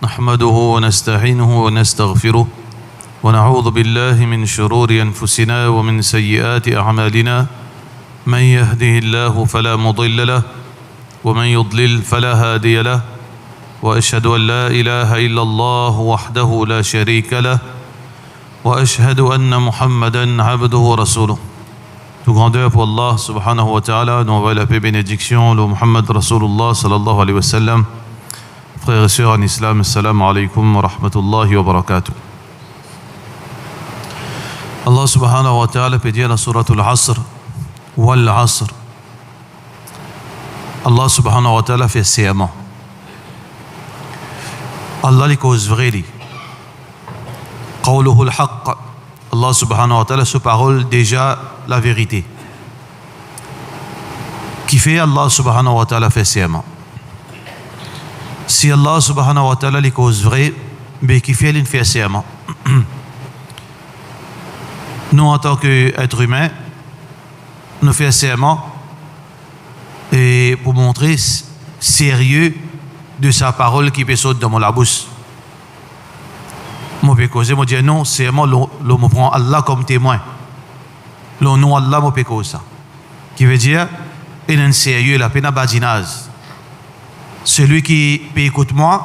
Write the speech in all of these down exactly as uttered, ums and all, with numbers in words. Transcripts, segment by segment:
نحمده ونستعينه ونستغفره، ونعوذ بالله من شرور أنفسنا ومن سيئات أعمالنا. من يهده الله فلا مضل له، ومن يضلل فلا هادي له، وأشهد أن لا إله إلا الله وحده لا شريك له، وأشهد أن محمدا عبده ورسوله. Tou grander pou Allah subhanahu wa ta'ala, nou anvoy lape, benediksion lor Muhammad Rasoulullah sallallahu alayhi wa sallam. Frer e ser an Islam, assalamu alaykum wa rahmatullahi wa barakatuh. Allah subhanahu wa ta'ala pe dir dan Suratul Asr, wal asr. Allah subhanahu wa ta'ala fer serman. Allah li koz vre li. Qawluhul haqq. Allah subhanahu wa ta'ala, so parol deza laverite. Kifer Allah subhanahu wa ta'ala fer serman? Si Allah subhanahu wa ta'ala li koz vre, be kifer li fer serman? Nou, antan ke et imin, nou fer serman, e pou montre s-, serye de sa parol ki pe sort dan mo labous. Mo pe koze, mo dir non, serman lor, lor mo pran Allah kom temwin. Lor nom Allah mo pe koz sa. Ki vedir, ena enn serye la, pena badinaz. Selwi ki pe ekout mwa,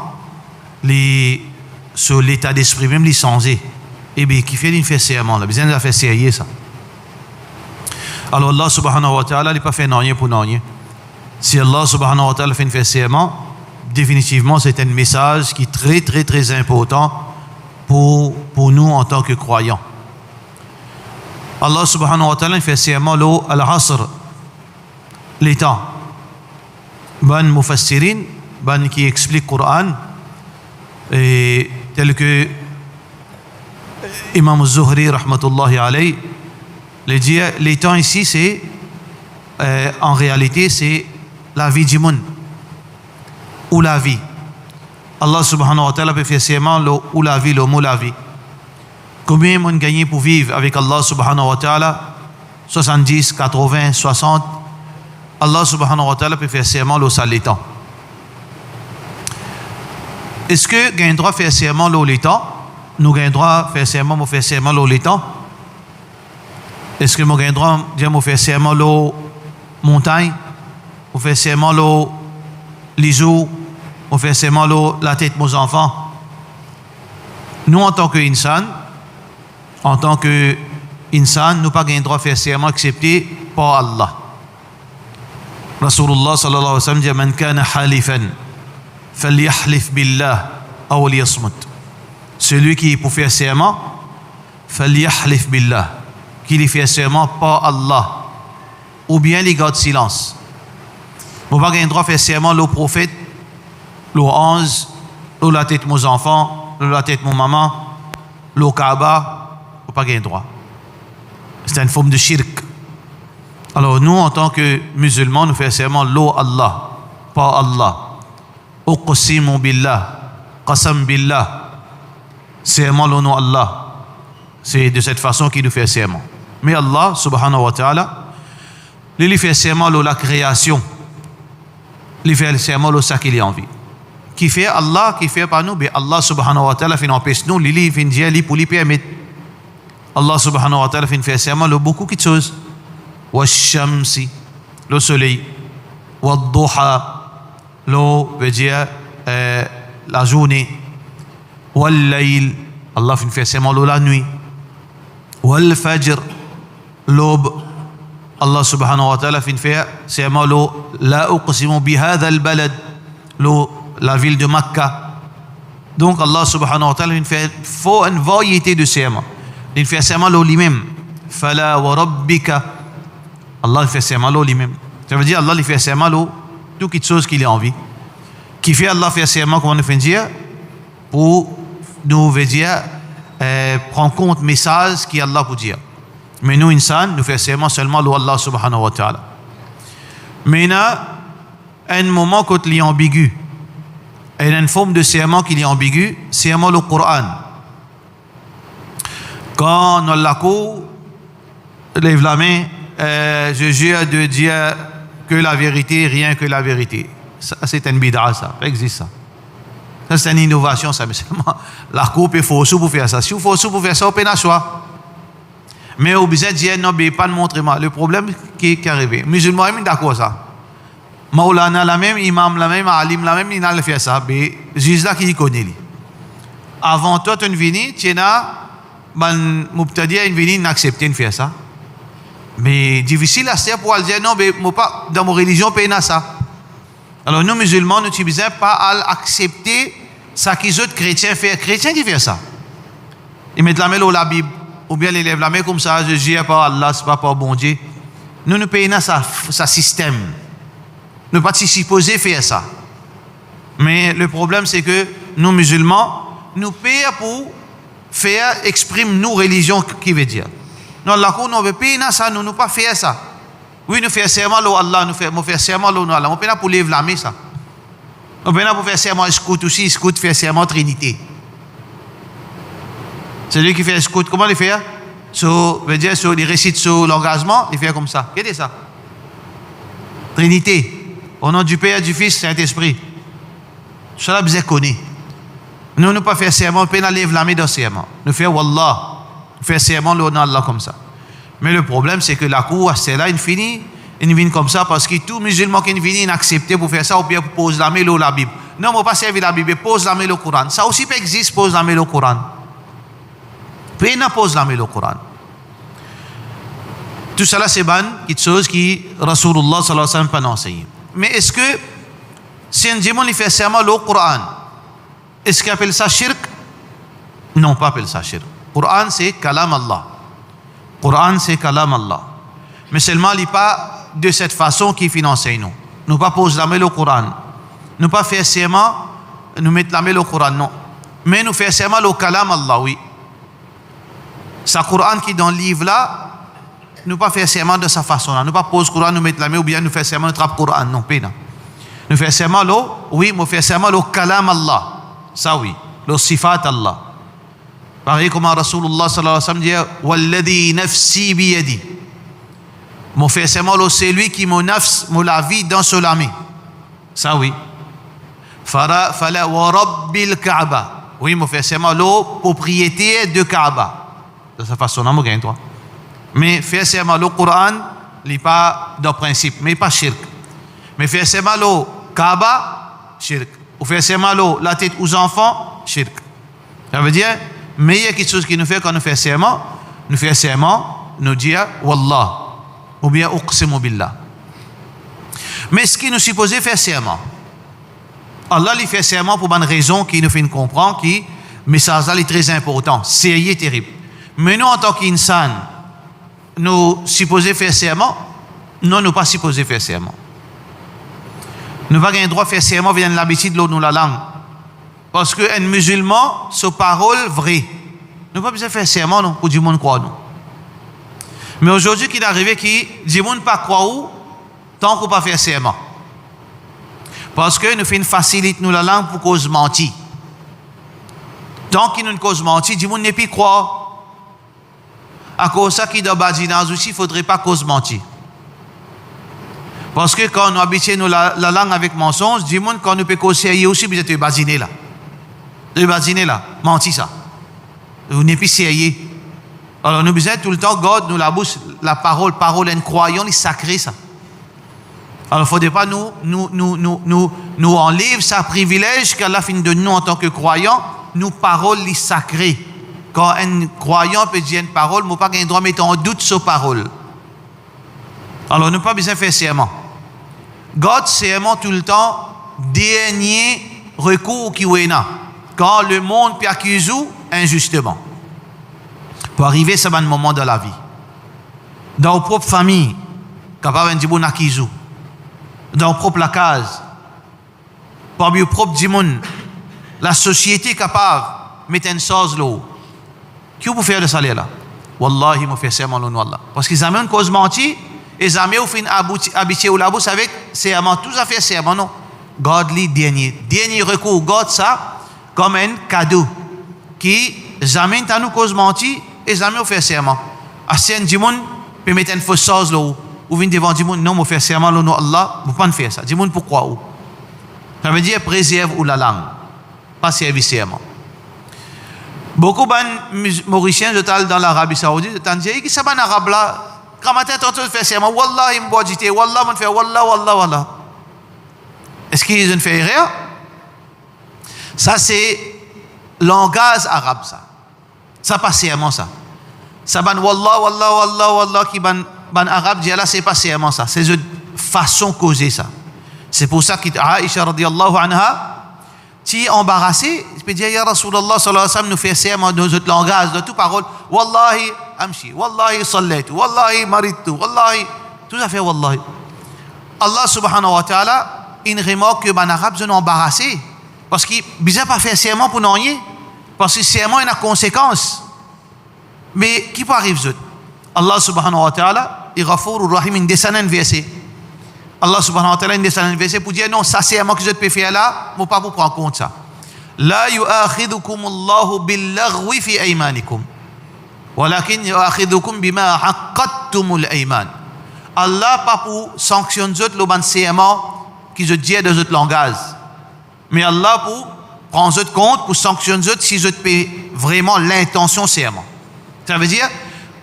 li, so leta despri mem li sanze. Ebe, kifer li fer serman la? Bizin zafer serye sa. Alor, Allah subhanahu wa ta'ala, li pa fer nanye pou nanye. Si Allah subhanahu wa ta'ala finn fer serman, definitivman, se enn mesaz ki tre, tre, tre inportan pou, pou nou antan ke krwayan. Allah subhanahu wa ta'ala fer serman lor al-asr, letan. Bann mufassirin, bann ki explik Koran, e tel ke Imam Zuhri rahmatullahi alayh, li dir, letan isi se, e, an realite, se lavi dimoun, ou lavi. Allah subhanahu wa ta'ala pe fer serman lor ou lavi, lor mo lavi. Konbien monn gagne pou viv avek Allah subhanahu wa ta'ala? Swasanndis, katrovin, swasant? Allah subhanahu wa ta'ala pe fer serman lor sa letan. Eski gagn drwa fer serman lor letan? Nou gagn drwa fer serman, mo fer serman lor letan? Eski mo gagn drwa dir mo fer serman lor montagn, mo fer serman lor lizour, mo fer serman lor latet mo zanfan? Nou, antan ke insan, antan ke insan, nou pa gagn drwa fer serman exsepte par Allah. Rasoulullah sallallahu alayhi wa sallam dir, "Man kana halifan, falyahlif billah, aw liyasmut." Selwi ki pou fer serman, falyahlif billah, ki li fer serman par Allah, oubien li gard silans. Mo pa gagn drwa fer serman lor profet, lor anz, lor latet mo zanfan, lor latet mo mama, lor Kaaba, mo pa gagn drwa. Se enn form de shirk. Alor nou, antan ke mizilman, nou fer serman lor Allah, par Allah. Uqsimu billah, qasam billah, serman lor nom Allah. Se de set fason ki nou fer serman. Me Allah subhanahu wa ta'ala, li, li fer serman lor lakreasion. Li fer serman lor sa ki li anvi. Kifer Allah, kifer pa nou? Be Allah subhanahu wa ta'ala finn anpes nou, li, li finn dir li pou li permet. Allah subhanahu wa ta'ala finn fer serman lor boukou kitsoz. Wash-shamsi, lor soley. Wad-duha, lor, vedir, eh, lazourne. Wal-layl, Allah finn fer serman lor lanwit. Wal-fajr, laub, Allah subhanahu wa ta'ala finn fer serman lor, "La uqsimu bihadhal balad", lor lavil de Makka. Donk Allah subhanahu wa ta'ala finn fer fo-, enn variete de serman. Li fer serman lor limem. "Fala wa rabbika", Allah fer serman lor limem. Savedir Allah li fer serman lor tou kitsoz ki li anvi. Kifer Allah fer serman, kouma nou finn dir, pou nou, vedir, eh, pran kont mesaz ki Allah pou dir. Me nou insan, nou fer serman selman lor Allah subhanahu wa ta'ala. Me ena enn moman kot li anbigu. Ena enn form de serman ki li anbigu, serman lor Koran. Kan nou al lakour, lev lame, eh, "Je jure de dire que la vérité, rien que la vérité." Sa se enn bida, sa pa exist sa. Sa, se enn inovasion sa, me selman lakour pe fors ou pou fer sa. Si ou fors ou pou fer sa, ou pena swa. Me ou bizin dir, "Non, be, pa montre mwa." Le problem ki, ki arive, mizilman mem dakor sa. Maulana la mem, imam la mem, alim la mem, li al fer sa, be ziz la ki li kone li. Avan twa to'nn vini, ti ena bann mubtadi inn vini, inn aksepte, inn fer sa. Me difisil aster pou al dir, "Non, be, mo pa, dan mo relizion pena sa." Alor, nou mizilman, nou ti bizin pa al aksepte sa ki zot kretien fer. Kretien ki fer sa. Li met lame lor Labib, oubien li lev lame koumsa, "Je jure par Allah, se pa par Bondie." Nou, nou pena sa, sa sistem. Nou pa ti sipoze fer sa. Me le problem, se ke nou mizilman, nou per pou fer, exprim nou relizion, ki vedir. Nou al lakour, nou, pena sa, nou, nou pa fer sa. Wi, nou fer serman lor Allah, nou fer, mo fer serman lor non Allah. Mo pena pou lev lame sa. Mo pena pou fer serman skout osi, skout fer serman Trinite. Selwi ki fer skout, kouma li fer? So, vedir, so, li resit so langazman, li fer koumsa. Gete sa. Trinite. Au nom du Père, du Fils, Saint-Esprit. Tousala bizin kone. Nou, nou pa fer serman, pena lev lame dan serman. Nou fer wallah, nou fer serman lor non Allah koumsa. Me le problem, se ke lakour, aster la, inn fini, inn vinn koumsa, parski tou mizilman ki inn vini, inn aksepte pou fer sa, oubien pou poz lame lor Labib. "Non, mo pa servi Labib, be poz lame lor Koran." Sa osi pe existe, poz lame lor Koran. Pena poz lame lor Koran. Tousala, se bann kiksoz ki Rasoulullah sallallahu alayhi wa sallam pa'nn ansegne. Me eski si enn dimoun li fer serman lor Koran, eski apel sa shirk? Non, pa apel sa shirk. Koran, se kalam Allah. Koran, se kalam Allah. Me selman, li pa de set fason ki finn ansegn nou. Nou pa poz lame lor Koran. Nou pa fer serman, nou met lame lor Koran, non. Me nou fer serman lor kalam Allah, wi. Sa Koran ki dan liv la, nou pa fer serman dan sa fason la. Nou pa poz Koran, nou met lame, oubien nou fer serman, nou trap Koran. Non, pena. Nou fer serman lor, wi, mo fer serman lor kalam Allah. Sa wi, lor sifat Allah. Parey kouma Rasoulullah sallallahu alayhi wa sallam dir, "Walladhi nafsi biyadi." Mo fer serman lor selwi ki mo nafs, mo lavi dan so lame. Sa wi. Fara, fala wa Rabbil Kaaba. Wi, mo fer serman lor propriyeter de Kaaba. Dan sa fason la, mo gagn drwa. Me fer serman lor Koran, li pa dan prinsip, me pa shirk. Me fer serman lor Kaaba, shirk. Ou fer serman lor latet ou zanfan, shirk. Savedir, meyer kiksoz ki nou fer kan nou fer serman, nou fer serman, nou dir, "Wallah", oubien "Uqsimu billah". Me eski nou sipoze fer serman? Allah, li fer serman pou bann rezon ki nou finn konpran ki mesaz la, li tre inportan, serye, terib. Me nou, antan ki insan, nou sipoze fer serman? Non, nou pa sipoze fer serman. Nou pa gagn drwa fer serman, vinn enn labitid lor nou lalang. Parski enn mizilman, so parol vre. Nou pa bizin fer serman, non, pou dimoun krwar nou. Me azordi, ki'nn arive ki dimoun pa krwar ou, tank ou pa fer serman. Parski nou finn fasilit nou lalang pou koz manti. Tank ki nou koz manti, dimoun nepi krwar. Akoz sa ki dan badinaz osi, fodre pa koz manti. Parski kan nou abitie nou la-, lalang avek mansonz, dimoun, kan nou pe koz serye osi, bizin to badine la. To badine la, manti sa. Ou nepi serye. Alor, nou bizin toultan gard nou labous, laparol, parol enn krwayan, li sakre sa. Alor, fodre pa nou, nou, nou, nou, nou, nou anlev sa privilez ki Allah finn donn nou antan ki krwayan, nou parol li sakre. Kan enn krwayan pe dir enn parol, mo pa gagn drwa met an dout so parol. Alor, nou pa bizin fer serman. Gard serman toultan dernie rekour ki ou ena, kan lemond pe akiz ou inzisteman. Pou arive sa bann moman dan lavi. Dan ou prop fami, kapav enn dimoun akiz ou. Dan ou prop lakaz, parmi ou prop dimoun, lasosiete kapav met enn sarz lor ou. Ki ou pou fer dan sa ler la? Wallahi, mo fer serman lor non Allah. Parski zame ou'nn koz manti, e zame ou finn abouti, abitie ou labous avek serman, tou zafer serman, non. Gard li dernie, dernie rekour, gard sa kom enn kado, ki zame inn tann ou koz manti e zame ou fer serman. Aster enn dimoun pe met enn fos sarz lor ou, ou vinn devan dimoun, "Non, mo fer serman lor non Allah, mo pa'nn fer sa." Dimoun pou krwar ou. Savedir, prezerv ou lalang. pa servi serman. Boukou bann Miz-, Morisien, zot al dan Larabi Saoudit, zot tann dir, ki sa bann Arab la, gramatin tanto zot fer serman, "Wallahi, mo bwar dite, wallah, mo fer, wallah, wallah, wallah." Eski zot fer erer? Sa se langaz arab, sa. Sa pa serman, sa. Sa bann wallah, wallah, wallah, wallah ki bann, bann Arab dir la, se pa serman, sa. Se zot fason koze, sa. Se pou sa ki Aisha radiyallahu anha ti anbarase, li pe dir, "Ya Rasoulillah sallallahu alayhi wa sallam, nou fer serman dan zot langaz, dan tou parol, wallahi amshi, wallahi sallaytu, wallahi maridtu, wallahi," tou zafer wallahi. Allah subhanahu wa ta'ala inn remark ki bann Arab zot anbarase, parski bizin pa fer serman pou nanye, parski serman ena konsekans. Me ki pou ariv zot? Allah subhanahu wa ta'ala, li Ghafourur Rahim, inn desann enn verse. Allah subhanahu wa ta'ala inn desann enn verse pou dir, "Non, sa serman ki zot pe fer la, mo pa pou pran kont sa." "La yu'akhidhukumullahu billaghwi fi aymanikum, walakin yu'akhidhukum bima aqadtumul ayman." Allah pa pou sanksionn zot lor bann serman ki zot dir dan zot langaz. Me Allah pou pran zot kont, pou sanksionn zot si zot pe vreman lintansion serman. Savedir,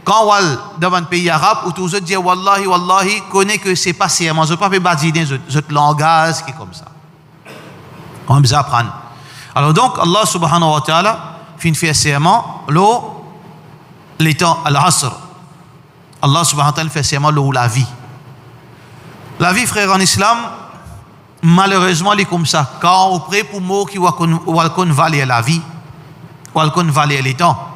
kan ou al dan bann pei Arab, ou trouv zot dir, "Wallahi, wallahi," kone ki se pa serman, zot pa pe badine, zot, zot langaz ki koumsa. Kouma bizin aprann. Alor donk, Allah subhanahu wa ta'ala finn fer serman lor letan, al-asr. Allah subhanahu wa ta'ala fer serman lor lavi. Lavi, frer an Islam, malerezman, li koumsa. Kan ou pre pou mor, ki ou al konn, ou al konn valer lavi, ou al konn valer letan.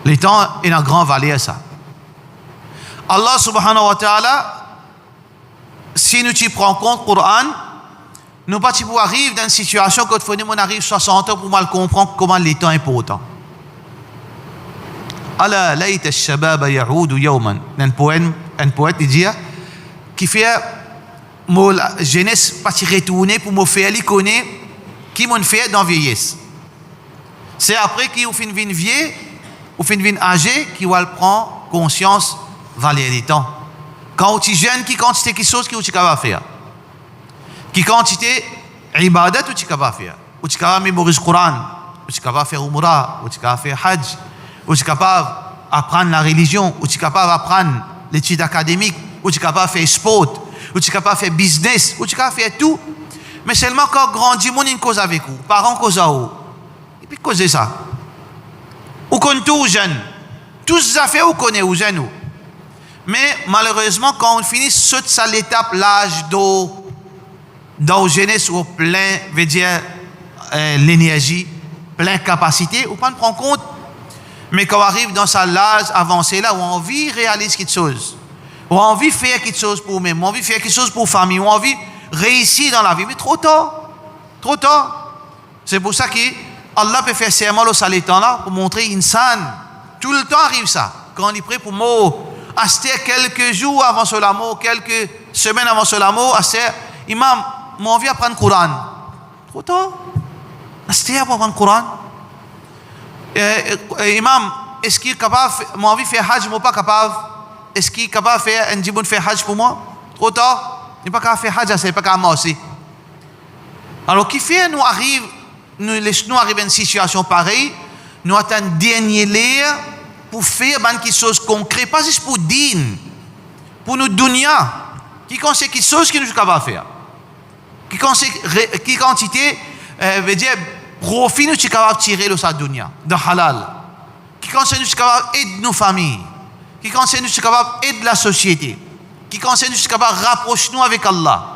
Letan ena gran valer, sa. Allah subhanahu wa ta'ala, si nou ti pran kont Koran, nou pa ti pou ariv dan enn sitiasion kot fode monn ariv swasant an pou mo al konpran kouma letan inportan. "Ala layta ash-shababa ya'udu yawman." Enn poet, enn poet, li dir, "Kifer mo la-, zenes pa ti retourne pou mo fer li kone ki monn fer dan vieyes." Se apre ki ou finn vinn vie, ou finn vinn aze, ki ou al pran konsians valer letan. Kan ou ti zenn, ki kantite kiksoz ki ou ti kapav fer? Ki kantite ibadat ou ti kapav fer? Ou ti kapav memoriz Koran, ou ti kapav fer oumra, ou ti kapav fer haj, ou ti kapav aprann larelizion, ou ti kapav aprann letid akademik, ou ti kapav fer spor, ou ti kapav fer biznes, ou ti kapav fer tou. Me selman kan gran dimoun inn koz avek ou, paran koz ar ou, epi koze sa. Ou konn tou ou zenn. Tou zafer ou kone ou zenn ou. Me malerezman, kan ou fini sot sa letap laz dor, dan ou zenes ou plin, vedir, eh, lenerzi, plin kapasite, ou pa'nn pran kont. Me kan ou ariv dan sa laz avanse la, ou anvi realiz kiksoz. Ou anvi fer kiksoz pou oumem, ou anvi fer kiksoz pou ou fami, ou anvi reisi dan lavi. Me tro tar. Tro tar. Se pou sa ki Allah pe fer serman lor sa letan la pou montre insan. Toultan ariv sa. Kan li pre pou mor, aster kelke zour avan so lamor, kelke semenn avan so lamor, aster, "Imam, mo anvi aprann Koran." Tro tar. Aster pou aprann Koran. Eh, eh, "Imam, eski kapav fe-, mo anvi fer haj, mo pa kapav. Eski kapav fer enn dimoun fer haj pou mwa?" Tro tar. Li pa kapav fer haj aster, li pa kapav marse. Alor, kifer nou ariv, nou les nou ariv enn sitiasion parey, nou atann dernie ler pou fer bann kiksoz konkre, pa zis pou din, pou nou dounia. Ki kantite kiksoz ki nou ti kapav fer? Ki kantite re-, ki kantite, eh, vedir, profi nou ti kapav tire lor sa dounia, dan halal? Ki kantite nou ti kapav ed nou fami? Ki kantite nou ti kapav ed lasosiete? Ki kantite nou ti kapav rapros nou avek Allah?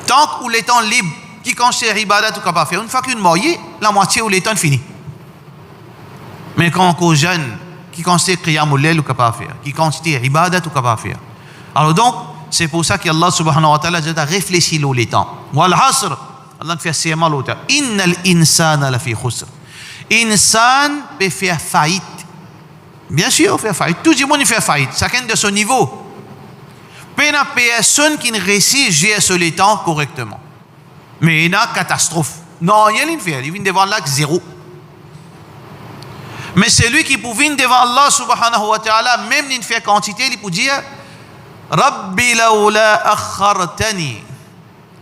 Tank ou letan lib, ki kantite ibadat ou kapav fer? Enn fwa ki ou marye, lamwatie ou letan fini. Me kan ou ankor zenn, ki kantite qiyamul layl ou kapav fer? Ki kantite ibadat ou kapav fer? Alor donk, se pou sa ki Allah subhanahu wa ta'ala dir, reflesi lor letan. Wal asr, Allah fer serman lor letan. Innal insana lafi khusr. Insan pe fer fait. Biensir, fer fait. Tou dimoun fer fait, sakenn dan so nivo. Pena personn ki reisi zer so letan korekteman. Me ena katastrof. Nanye li fer, li vinn devan lak zero. Me selwi ki pou vinn devan Allah subhanahu wa ta'ala, mem li fer kantite, li pou dir, "Rabbi lawla akhartani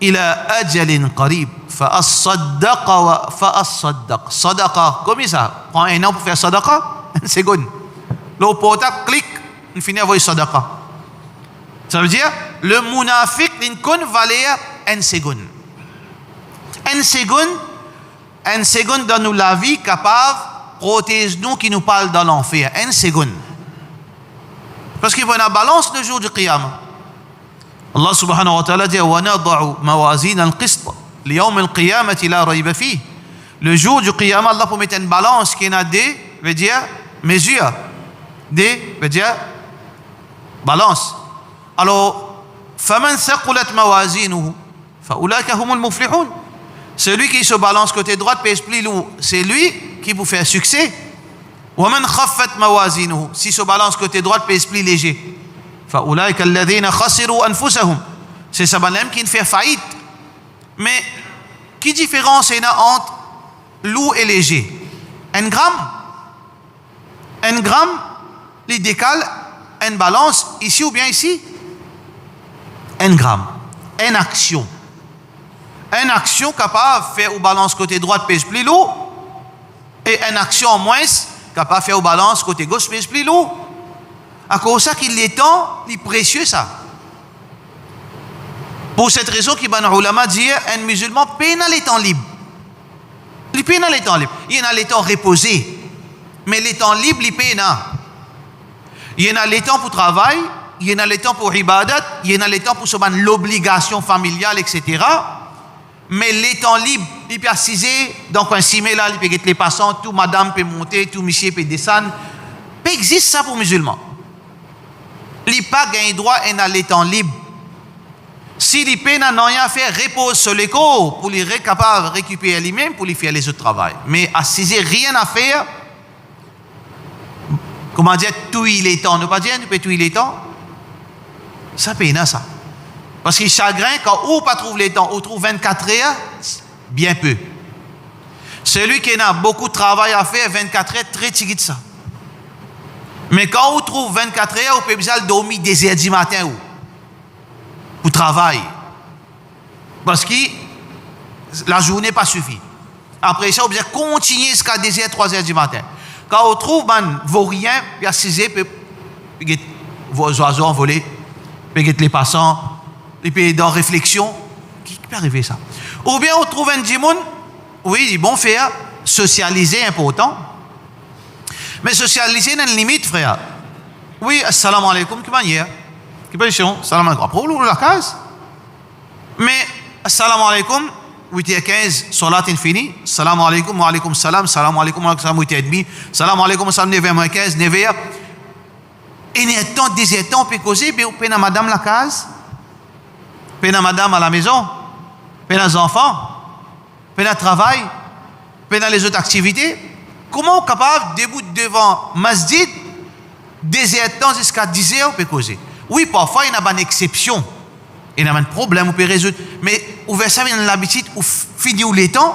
ila ajalin qarib, fa asaddaqa wa, fa asaddaq. Sadaqa, komie sa? Pran enn an pou fer sadaqa? Enn segonn. Lor portab, klik, li fini avoy sadaqa. Savedir, le munafik, li konn valer enn segonn. Enn segonn, enn segonn dan nou lavi kapav protez nou ki nou pa al dan lanfer. Enn segonn. Parski pou ena balans le zour di qiyama. Allah subhanahu wa ta'ala dir, wa nada'u mawazin al-qist li yawm al-qiyamati la rayba fih. Le zour di qiyama, Allah pou met enn balans ki ena de, vedir, mezir. De, vedir, balans. Alor, faman thaqulat mawazinuhu, fa ulaika humul muflihun. Selwi ki so balans kote drwat pez pli lour, se li ki pou fer sikse. Wa man khaffat mawazinuhu, si so balans kote drwat pez pli leze, fa ulaika alladhina khasiru anfusahum, se sa bann-la mem ki fer fayit. Me ki diferans ena ant lour e leze? Enn gram. Enn gram, li dekal enn balans isi oubien isi? Enn gram. Enn aksion. Enn aksion kapav fer ou balans kote drwat pez pli lour, e enn aksion an mwins kapav fer ou balans kote gos pez pli lour. Akoz sa ki letan, li presie sa. Pou set rezon ki bann oulama dir, enn mizilman pena letan lib. Li pena letan lib. Li ena letan repoze. Me letan lib, li pena. Li ena letan pou travay, li ena letan pou ibadat, li ena letan pou so bann lobligasion familial, et cetera. Me letan lib, li pe asize dan kwin sime la, li pe get lepasan, tou madam pe monte, tou misie pe desann. Pa exist sa pou mizilman. Li pa gagn drwa ena letan lib. Si li pena nanye a fer, repoz so lekor pou li re-, kapav rekiper limem, pou li fer lezot travay. Me asize, rien a fer, kouma dir, touy letan. Nou pa dir nou pe touy letan? Sa pena sa. Parski sagrin, kan ou pa trouv letan, ou trouv vennkat er, bien pe. Selwi ki ena boukou travay a fer, vennkat er, tre tigit sa. Me kan ou trouv vennkat er, ou pe bizin al dormi de zer dimatin, ou pou travay. Parski lazourne pa sifi. Apre sa, ou bizin kontigne ziska de zer, trwa zer dimatin. Kan ou trouv bann vorien, pe asize, pe, pe get vo-, zwazo anvole, pe get lepasan, li pe dan refleksion, ki, ki pe arive sa? Oubien ou trouv enn dimoun, wi, li bon fer, sosialize inportan. Me sosialize ena enn limit, frer. Wi, assalamu alaikum, ki manier? Ki pozision? Salam alaikum. Apre ou louvri lakaz. Me, assalamu alaikum, wit er kinz, salat inn fini. Salam alaikum, wa alaikum salam, salam alaikum, wa alaikum salam, wit er edmi. Salam alaikum, salam, nef er mwin kinz, nef er. Enn er tan, de zer tan, ou pe koze, be ou pena madam lakaz, pena madam alamezon, pena zanfan, pena travay, pena lezot aktivite. Kouma ou kapav debout devan masjid de zer tan ziska diz er, ou pe koze? Wi, parfwa ena bann exsepsion, ena bann problem ou pe rezoud, me ou fer sa vinn labitid, ou f-, fini ou letan,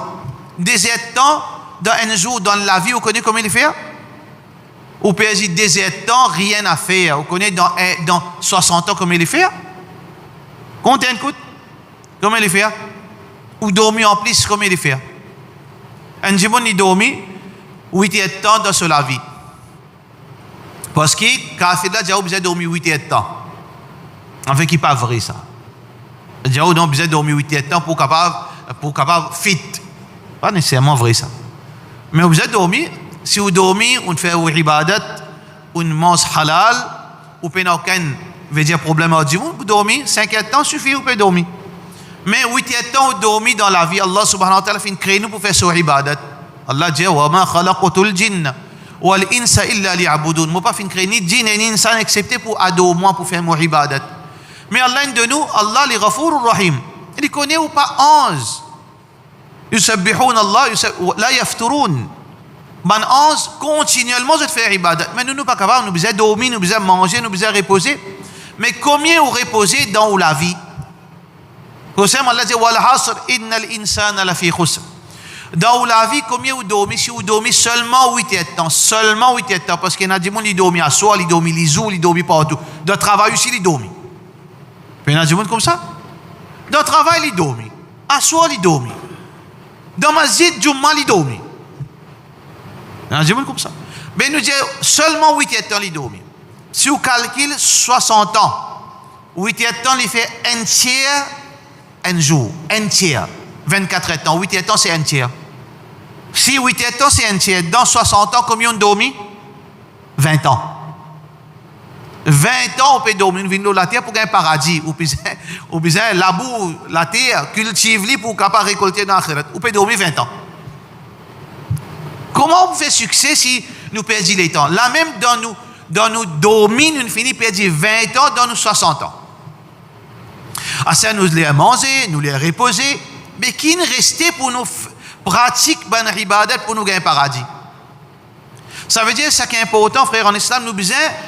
de zer tan dan enn zour, dan lavi, ou kone komie li fer? Ou perdi de zer tan, rien a fer. Ou kone dan en, dan swasant an komie li fer? Kont enn kout. Komie li fer? Ou dormi anplis, komie li fer? Enn dimoun, li dormi wit er tan dan so lavi. Parski kafir la dir ou bizin dormi wit er tan. Anfin, ki pa vre sa. Dir ou non, bizin dormi wit er tan pou kapav, pou kapav fit. Pa neseserman vre sa. Me ou bizin dormi, si ou dormi, ou fer ou ibadat, ou manz halal, ou pena okenn, vedir, problem ar dimoun, ou dormi, sink er tan sifi, ou pe dormi. Me wit er tan ou dormi dan lavi, Allah subhanahu wa ta'ala finn kree nou pou fer so ibadat. Allah dir, wa ma khalaqtul jinna wal insa illa liya'budun. Mo pa finn kree ni jinn e ni insan exsepte pou ador mwa, pou fer mo ibadat. Me Allah inn donn nou, Allah li Ghafourur Rahim. Li kone ou pa anz. Yusabbihuna Allah, yusab-, la yafturun. Bann anz, kontinielman, zot fer ibadat. Me nou, nou pa kapav, nou bizin dormi, nou bizin manze, nou bizin repoze. Me komie ou repoze dan ou lavi? Kouma Allah dir, wal asr, innal insana lafi khusr. Dan ou lavi, komie ou dormi? Si ou dormi selman wit er tan, selman wit er tan, parski ena dimoun, li dormi aswar, li dormi lizour, li dormi partou. Dan travay osi, li dormi. Pena dimoun koumsa. Dan travay, li dormi. Aswar, li dormi. Dan masjid, Jumma, li dormi. Ena dimoun koumsa. Me nou dir selman wit-er-tan li dormi. Si ou kalkil swasant an, wit-er-tan li fer enn tier enn zour, enn tier, vinn-kat-er-tan, wit-er-tan se enn tier. Si wit-er-tan se enn tier, dan swasant an, konbien ou dormi? Vin-t-an. Vin-t-an ou pe dormi, ou vinn lor later pou gagn paradi, ou bizin, ou bizin labour later, kiltiv li pou kapav rekolte dan laxirat. Ou pe dormi vin-t-an. Kouma ou pou fer sikse si nou perdi letan? Lamem dan nou, dan nou dormi, nou fini perdi vin-t-an dan nou swasant an. Aster nou ler manze, nou ler repoze, me ki'nn reste pou nou f-, pratik bann ibadat pou nou gagn paradi? Savedir, seki inportan, frer an Islam, nou bizin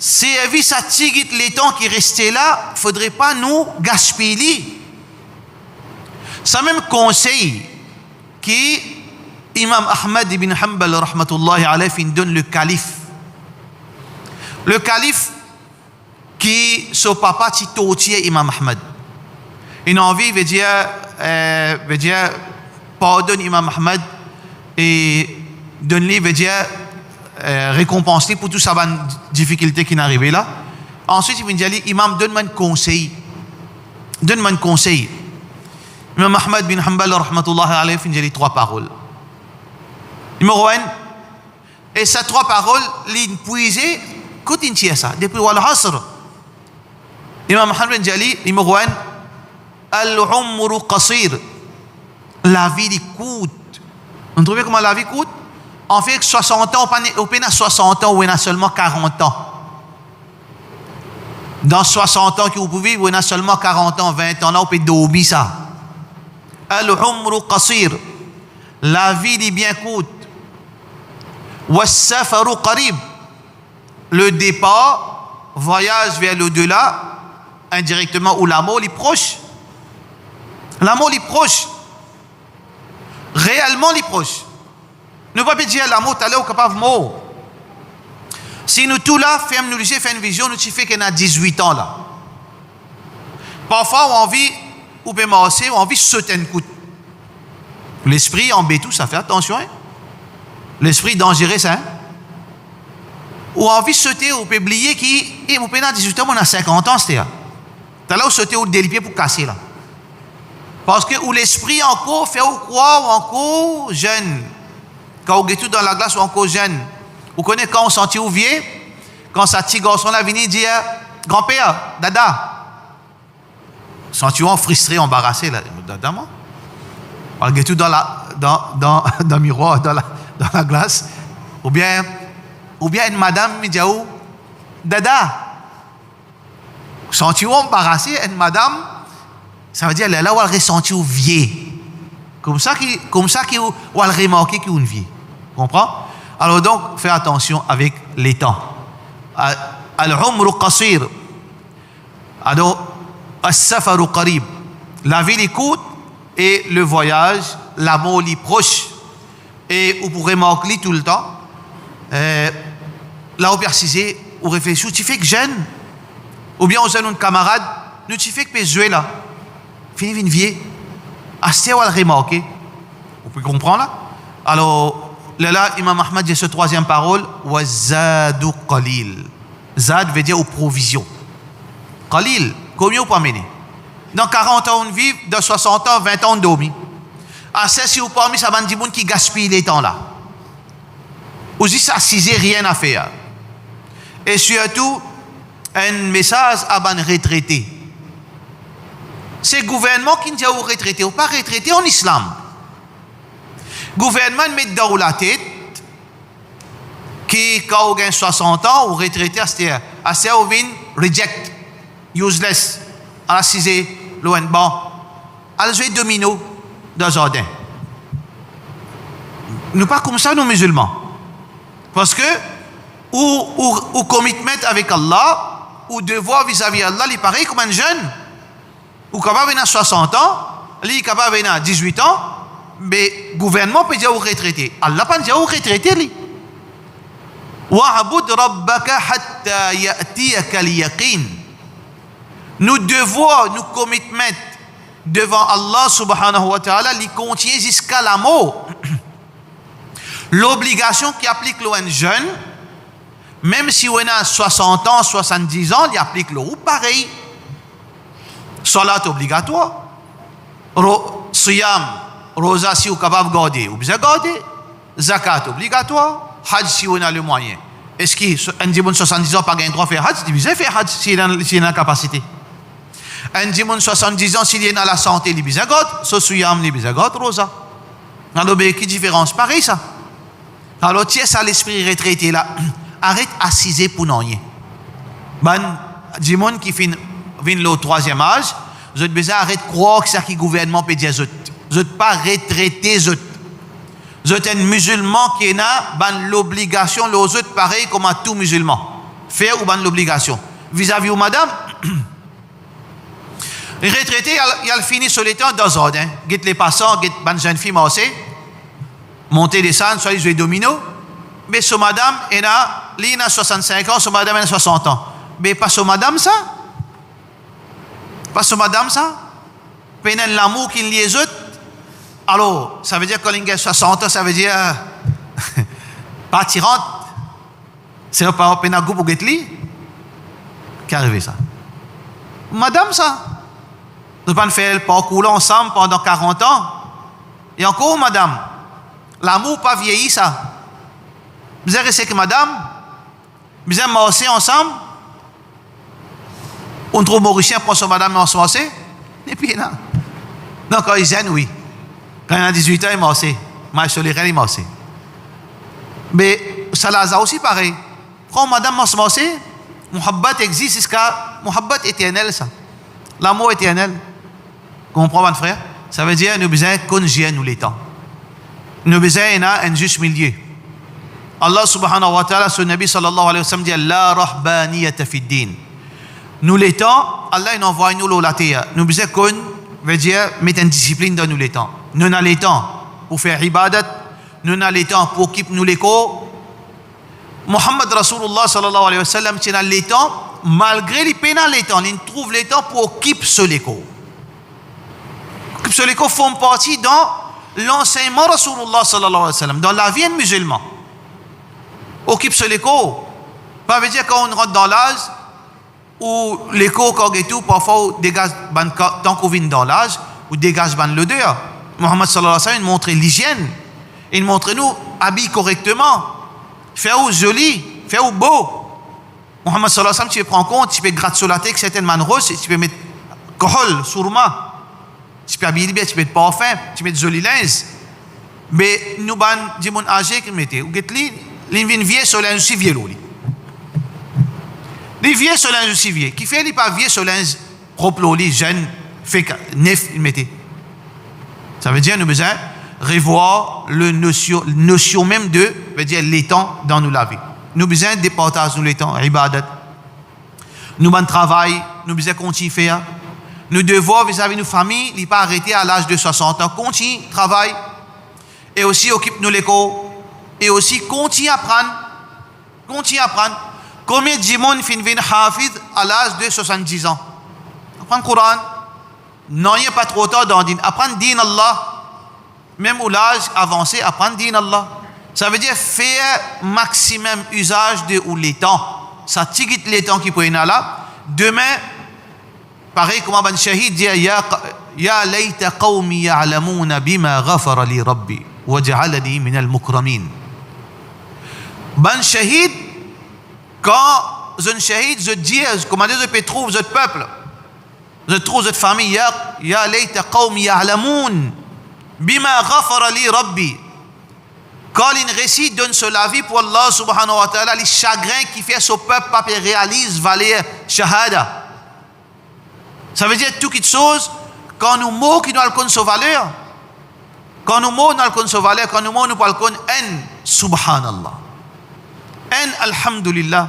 servi sa tigit letan ki reste la, fodre pa nou gaspiy li. Samem konsey ki Imam Ahmad ibn Hanbal rahmatullahi alayh finn donn le kalif. Le kalif ki so papa ti tortir Imam Ahmad. Inn anvi, vedir, eh, vedir, pardonn Imam Ahmad e donn li, vedir, eh, rekonpans li pou tou sa bann difikilte ki'nn arive la. Answit, li finn dir li, "Imam, donn mwa enn konsey. Donn mwa enn konsey." Imam Ahmad bin Hanbal rahmatullahi alayh finn dir li trwa parol. Nimero enn, e sa trwa parol, li'nn pwize, kot li'nn tir sa? Depi Wal Asr. Imam Ahmad finn dir li, nimero enn, "Al-umru qasir." Lavi li kourt. Ou trouve kouma lavi kourt? Anfet, swasant an, ou pa ne-, ou pena swasant an, ou ena selman karant an. Dan swasant an ki ou pou viv, ou ena selman karant an, vin-t-an la, ou pe dormi sa. "Al-umru qasir." Lavi li bien kourt. "Was-safaru qarib." Le départ, voyage vers l'au-delà, indirectement, ou lamor, li pros. Lamor, li pros. Reelman, li pros. Nou pa pe dir lamor, taler ou kapav mor. Si nou tou la, ferm nou lizie, fer enn vizion, nou ti fek ena dizwit an la. Parfwa, ou anvi, ou pe marse, ou anvi sot enn kout. Lespri anbet ou, sa, fer atansion, hein. Lespri danzere, sa, hein. Ou anvi sote, ou pe bliye ki, e, mo pena dizwit an, mo ena sinkant an, aster la. Taler ou sote, ou de lipie pou kase la. Parski ou lespri ankor fer ou krwar ou ankor zenn. Kan ou get ou dan laglas, ou ankor zenn. Ou kone kan ou santi ou vie? Kan sa ti garson la vini dir, "Granper, dada." Santi ou fristre, anbarase la, dada mwa. Ou al get ou dan la, dan, dan, dan mirwar, dan la, dan laglas. Oubien, oubien enn madam, li dir ou, "Dada." Santi ou anbarase, enn madam, savedir lerla ou al resanti ou vie. Koumsa ki, koumsa ki ou, ou al remarke ki ou'nn vie. Konpran? Alor donk, fer atansion avek letan. Al-, al-umru qasir. Alor, as-safaru qarib. Lavi li kourt e le vwayaz, lamor li pros. E ou pou remark li toultan. Eh, la ou pe asize, ou reflesi, ou ti fek zenn. Oubien ou zenn ou kamarad, nou ti fek pe zwe la. Fini vinn vie. Aster ou al remarke. Ou pe konpran la? Alor, lerla Imam Ahmad dir so trwaziem parol, "Waz-zadu qalil." Zad vedir ou provizion. Qalil, konbien ou pou amene? Dan karant an ou'nn viv, dan swasant an, vin-t-an ou'nn dormi. Aster si ou parmi sa bann dimoun ki gaspiy letan la. Ou zis asize, rien a fer. E sirtou, enn mesaz a bann retrete. Se gouvernman ki'nn dir ou retrete, ou pa retrete an Islam. Gouvernman inn met dan ou latet ki kan ou gagn swasant an, ou retrete aster. Aster ou vinn reject, useless, al asize lor enn ban, al zwe domino dan zardin. Nou pa koumsa, nou mizilman. Parski ou, ou, ou commitment avek Allah, ou devwar vizavi Allah, li parey kouma enn zenn. Ou kapav ena swasant an, li kapav ena dizwit an, me gouvernman pe dir ou retrete. Allah pa'nn dir ou retrete, li. "Wa'bud rabbaka hatta ya'tiyakal yaqin." Nou devwar, nou commitment, devan Allah subhanahu wa ta'ala, li kontigne ziska lamor. Lobligasion ki aplik lor enn zenn, mem si ou ena swasant an, swasanndiz an, li aplik lor ou parey. Salat obligatwar, ro-, siyam, roza si ou kapav garde, ou bizin garde. Zakat obligatwar, haj si ou ena lemwayin. Eski so-, enn dimoun swasanndiz an pa gagn drwa fer haj? Li bizin fer haj si li ena, si li ena kapasite. Enn dimoun swasanndiz an, si li ena lasante, li bizin gard so siyam, li bizin gard roza. Alor, be ki diferans? Parey sa. Alor, tir sa lespri retrete la, aret asize pou nanye. Bann dimoun ki finn vinn lor trwaziem az, zot bizin aret krwar ki sa ki gouvernman pe dir zot. Zot pa retrete zot. Zot enn mizilman ki ena bann lobligasion lor zot parey kouma tou mizilman. Fer ou bann lobligasion. Vizavi ou madam, retrete, li al, li al fini so letan dan zardin, get lepasan, get bann zenn fi marse, monte desann, swa li zwe domino, me so madam ena, li ena swasannsenk an, so madam ena swasant an. Me pa so madam sa? Pa so madam sa? Pena enn lamour ki inn lie zot? Alor, savedir kan li gagn swasant an, savedir pa ti rant. Se pa pena gou pou get li ki arive sa. Madam sa, nou pa'nn fer parkour la ansam pandan karant an. E ankor, madam, lamour pa vieyi sa. Bizin res ek madam, bizin marse ansam. Ou trouv Morisien pran so madam, marse, marse? Li pena. Non, kan li zenn, wi. Kan li ena dizwit an, li marse. May so lerin, li marse. Me sa laza osi parey. Pran madam, marse, marse. Muhabbat existe ziska, muhabbat eternel sa. Lamour eternel. Konpran, bann frer? Savedir nou bizin konn zer nou letan. Nou bizin ena enn zis milie. Allah subhanahu wa ta'ala, so Nabi sallallahu alayhi wa sallam dir, "La rahbaniyata fid din." Nou letan, Allah inn anvway nou lor later. Nou bizin konn, vedir met enn disiplinn dan nou letan. Nou ena letan pou fer ibadat, nou ena letan pou okip nou lekor. Muhammad Rasulullah sallallahu alayhi wa sallam ti ena letan, malgre li pena letan, li trouv letan pou okip so lekor. Okip so lekor form parti dan lansegnman Rasulullah sallallahu alayhi wa sallam, dan lavi enn mizilman. Okip so lekor, pa vedir kan ou rant dan laz, ou lekor kan get ou, parfwa ou degaz bann ka-, tan ki ou vinn dan laz, ou degaz bann loder. Muhammad sallallahu alayhi wa sallam inn montre lizienn, inn montre nou abiy korekteman, fer ou zoli, fer ou bo. Muhammad sallallahu alayhi wa sallam ti pe pran kont, ti pe grat so latet ek sertenn bann ros, ti pe met kohol, sourma, ti pe abiy li bien, ti pe met parfin, ti met zoli linz. Me nou bann dimoun aze ki mete, ou get li, li vinn vie, so linz osi vie lor li. Li vie, so linz osi vie. Kifer li pa vie so linz prop lor li, zenn, fek nef li mete? Savedir nou bizin revwar le nosion, nosion mem de, vedir letan dan nou lavi. Nou bizin departaz nou letan, ibadat. Nou bann travay, nou bizin kontign fer. Nou devwar vizavi nou fami, li pa arete a laz de swasant an. Kontign travay, e osi okip nou lekor, e osi kontign aprann. Kontign aprann. Konbien dimoun finn vinn hafiz a laz de swasanndiz an? Aprann Koran. Nanye pa tro tar dan din. Aprann din Allah. Mem ou laz avanse, aprann din Allah. Savedir fer maximum izaz de ou letan. Sa tigit letan ki pou ena la, demin, parey kouma bann shahid dir, "Ya qa-, ya layta qawmi ya'lamuna bima ghafara li Rabbi wa ja'alani minal mukramin." Bann shahid, kan zot inn shahid, zot dir, kouma dir, zot pe trouv zot pep, zot trouv zot fami, ya, ya layta qawmi ya'lamun bima ghafara li Rabbi. Kan linn resi donn so lavi pou Allah subhanahu wa ta'ala, li sagrin kifer so pep pa pe realiz valer shahada. Savedir tou kiksoz, kan nou mor ki nou al konn so valer. Kan nou mor, nou al konn so valer, kan nou mor, nou pou al konn enn subhanallah, enn alhamdulillah,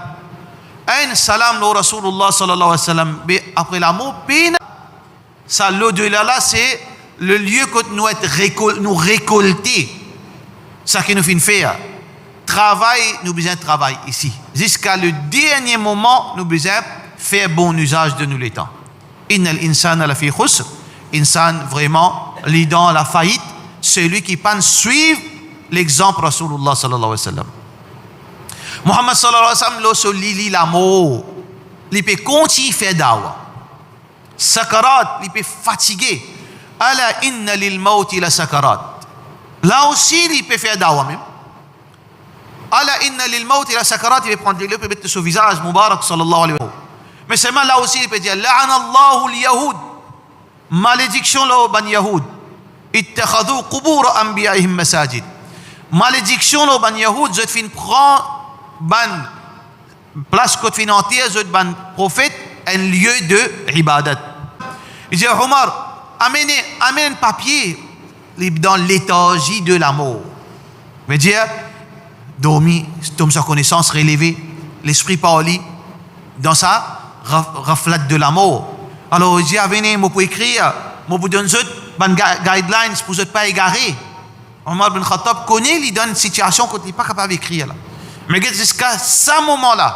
enn salam lor Rasulullah sallallahu alayhi wa sallam. Me apre lamor, pena. Sa lodela la, se le lie kot nou et rekol-, nou rekolte seki nou finn fer. Travay, nou bizin travay isi. Ziska le dernie moman, nou bizin fer bon izaz de nou letan. Innal insana lafi khusr, Insan vreman li dan lafayit, selwi ki pa'nn swiv lexanp Rasoulillah sallallahu alayhi wa sallam. Muhammad sallallahu alayhi wa sallam lor so li, li lamor, li pe kontign fer dawa. Sakarat, li pe fatige. Ala inna lil mawti la sakarat. La osi li pe fer dawa mem. Ala inna lil mawti la sakarat, li pe pran delo, li pe met so vizaz mubarak, sallallahu alayhi wa sallam. Me selman la osi li pe dir, la'ana Allahu al yahud. Malediksion lor bann Yahoud. Ittakhadhu qubur anbiyaihim masajid. Malediksion lor bann Yahoud, zot finn pran bann plas kot finn anter zot bann profet enn lie de ibadat. Li dir Omar, amenn, amenn papie, li dan letarzi de lamor. Vedir, dormi, tom sa konesans, releve, lespri pa ar li, dan sa raf-, raflat de lamor. Alor, li dir, vini, mo pou ekrir, mo pou donn zot bann ga-, guidelines pou zot pa egare. Omar bin Khattab kone li dan enn sitiasion kot li pa kapav ekrir la. Me get ziska sa moman la,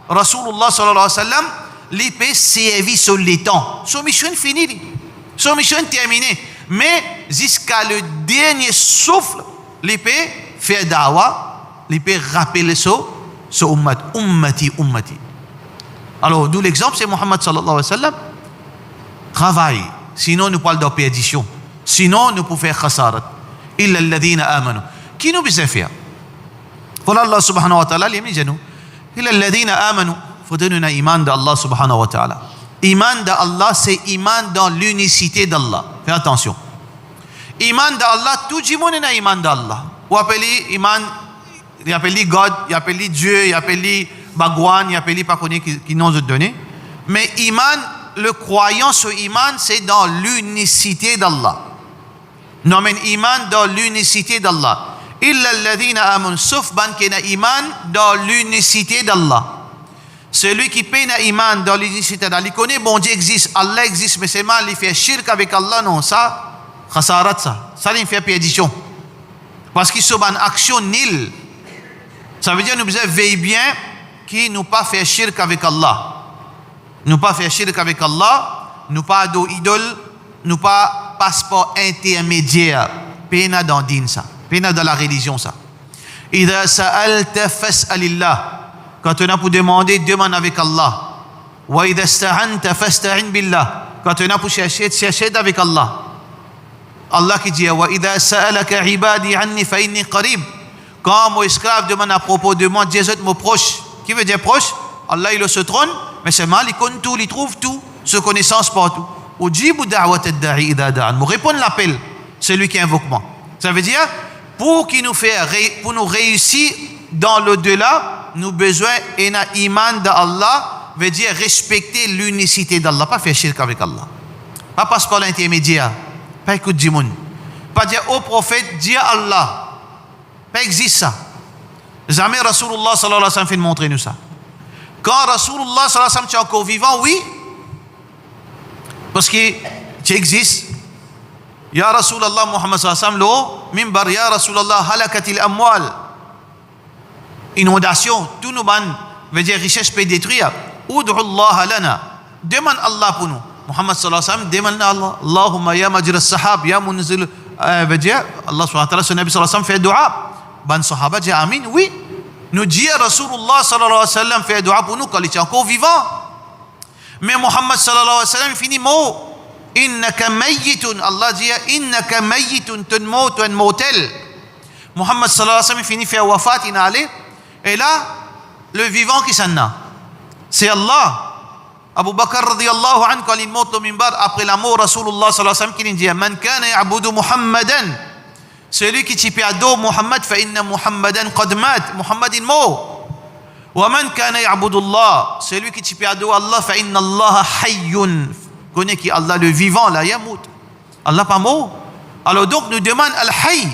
Rasoulillah sallallahu alayhi wa sallam, li pe servi so letan. So mision fini li. So mision termine. Me ziska le dernie souf, li pe fer dawa, li pe rapel so, so ummat, ummati, ummati. Alor, nou lexanp se Muhammad sallallahu alayhi wa sallam. Travay, sinon nou pou al dan perdision. Sinon nou pou fer khasarat. Illa alladhina amanu. Ki nou bizin fer? Vwala Allah subhanahu wa ta'ala, li dir nou, illa alladhina amanu, fodre nou ena iman dan Allah subhanahu wa ta'ala. Iman dan Allah, se iman dan linisite d'Allah. Fer atansion. Iman dan Allah, tou dimoun ena iman dan Allah. Ou apel li iman, li apel li God, li apel li Die, li apel li Bhagwan, li apel li pa kone ki, ki non zot done. Me iman, le krwayan, so iman, se dan linisite d'Allah. Nou amenn iman dan linisite d'Allah. Illa alladhina amanu, sof bann ki ena iman dan linisite d'Allah. Selwi ki pena iman dan linisite d'Allah, li kone Bondie exis, Allah exis, me selman li fer shirk avek Allah, non, sa, khasarat sa. Sa li fer perdision. Parski so bann aksion nil. Savedir nou bizin vey bien ki nou pa fer shirk avek Allah. Nou pa fer shirk avek Allah, nou pa ador idol, nou pa pas par intermedier. Pena dan din sa, pena dan larelizion sa. Idha sa'alta fas'alillah. Kan to ena pou demande, demann avek Allah. Wa idha ista'anta fasta'in billah. Kan to ena pou serse, serse avek Allah. Allah ki dir, wa idha sa'alaka ibadi anni fa inni qarib. Kan mo esklav demann apropo de mwa, dir zot mo pros. Ki vedir pros? Allah li lor so tronn, me selman li konn tou, li trouv tou, so konesans partou. Ujibu da'watad da'i idha da'an. Mo reponn lapel selwi ki invok mwa. Savedir, pou ki nou fer re-, pou nou reisi dan lodela, nou bizin ena iman dan Allah, vedir respekte linisite d'Allah, pa fer shirk avek Allah. Pa pas par lintermedier, pa ekout dimoun. Pa dir, "O profet, dir Allah." Pa exis sa. Zame Rasoulillah sallallahu alayhi wa sallam finn montre nou sa. Kan Rasoulillah sallallahu alayhi wa sallam ti ankor vivan, wi, parski ti exis, ya Rasoulillah, Muhammad sallallahu alayhi wa sallam lor minbar, ya Rasoulillah, halakatil amwal. Inondasion, tou nou bann, vedir rises pe detrir. Ud'u Allah lana. Demann Allah pou nou. Muhammad sallallahu alayhi wa sallam demann Allah. Allahumma ya majra sahab, ya munzil, eh, vedir, Allah subhanahu wa ta'ala, so Nabi sallallahu alayhi wa sallam fer dua. Bann sahaba dir amin, wi. Nou dir Rasoulillah sallallahu alayhi wa sallam fer dua pou nou kan li ti ankor vivan. Me Muhammad sallallahu alayhi wa sallam fini mor. Innaka mayyitun. Allah dir, innaka mayyitun, to mor, to enn mortel. Muhammad sallallahu alayhi wa sallam fini fer wafat, inn ale. E la, le vivan kisannla? Se Allah. Abu Bakr radiyallahu anhu, kan li mont lor minbar apre lamor Rasoulillah sallallahu alayhi wa sallam, ki li dir, "Man kana ya'budu Muhammadan." Selwi ki ti pe ador Muhammad, fa inna Muhammadan qad mat, Muhammad inn mor. Wa man kana ya'budu Allah, selwi ki ti pe ador Allah, fa inna Allaha hayyun, kone ki Allah le vivan, la yamut. Allah pa mor. Alor donk nou demann Al-Hayy,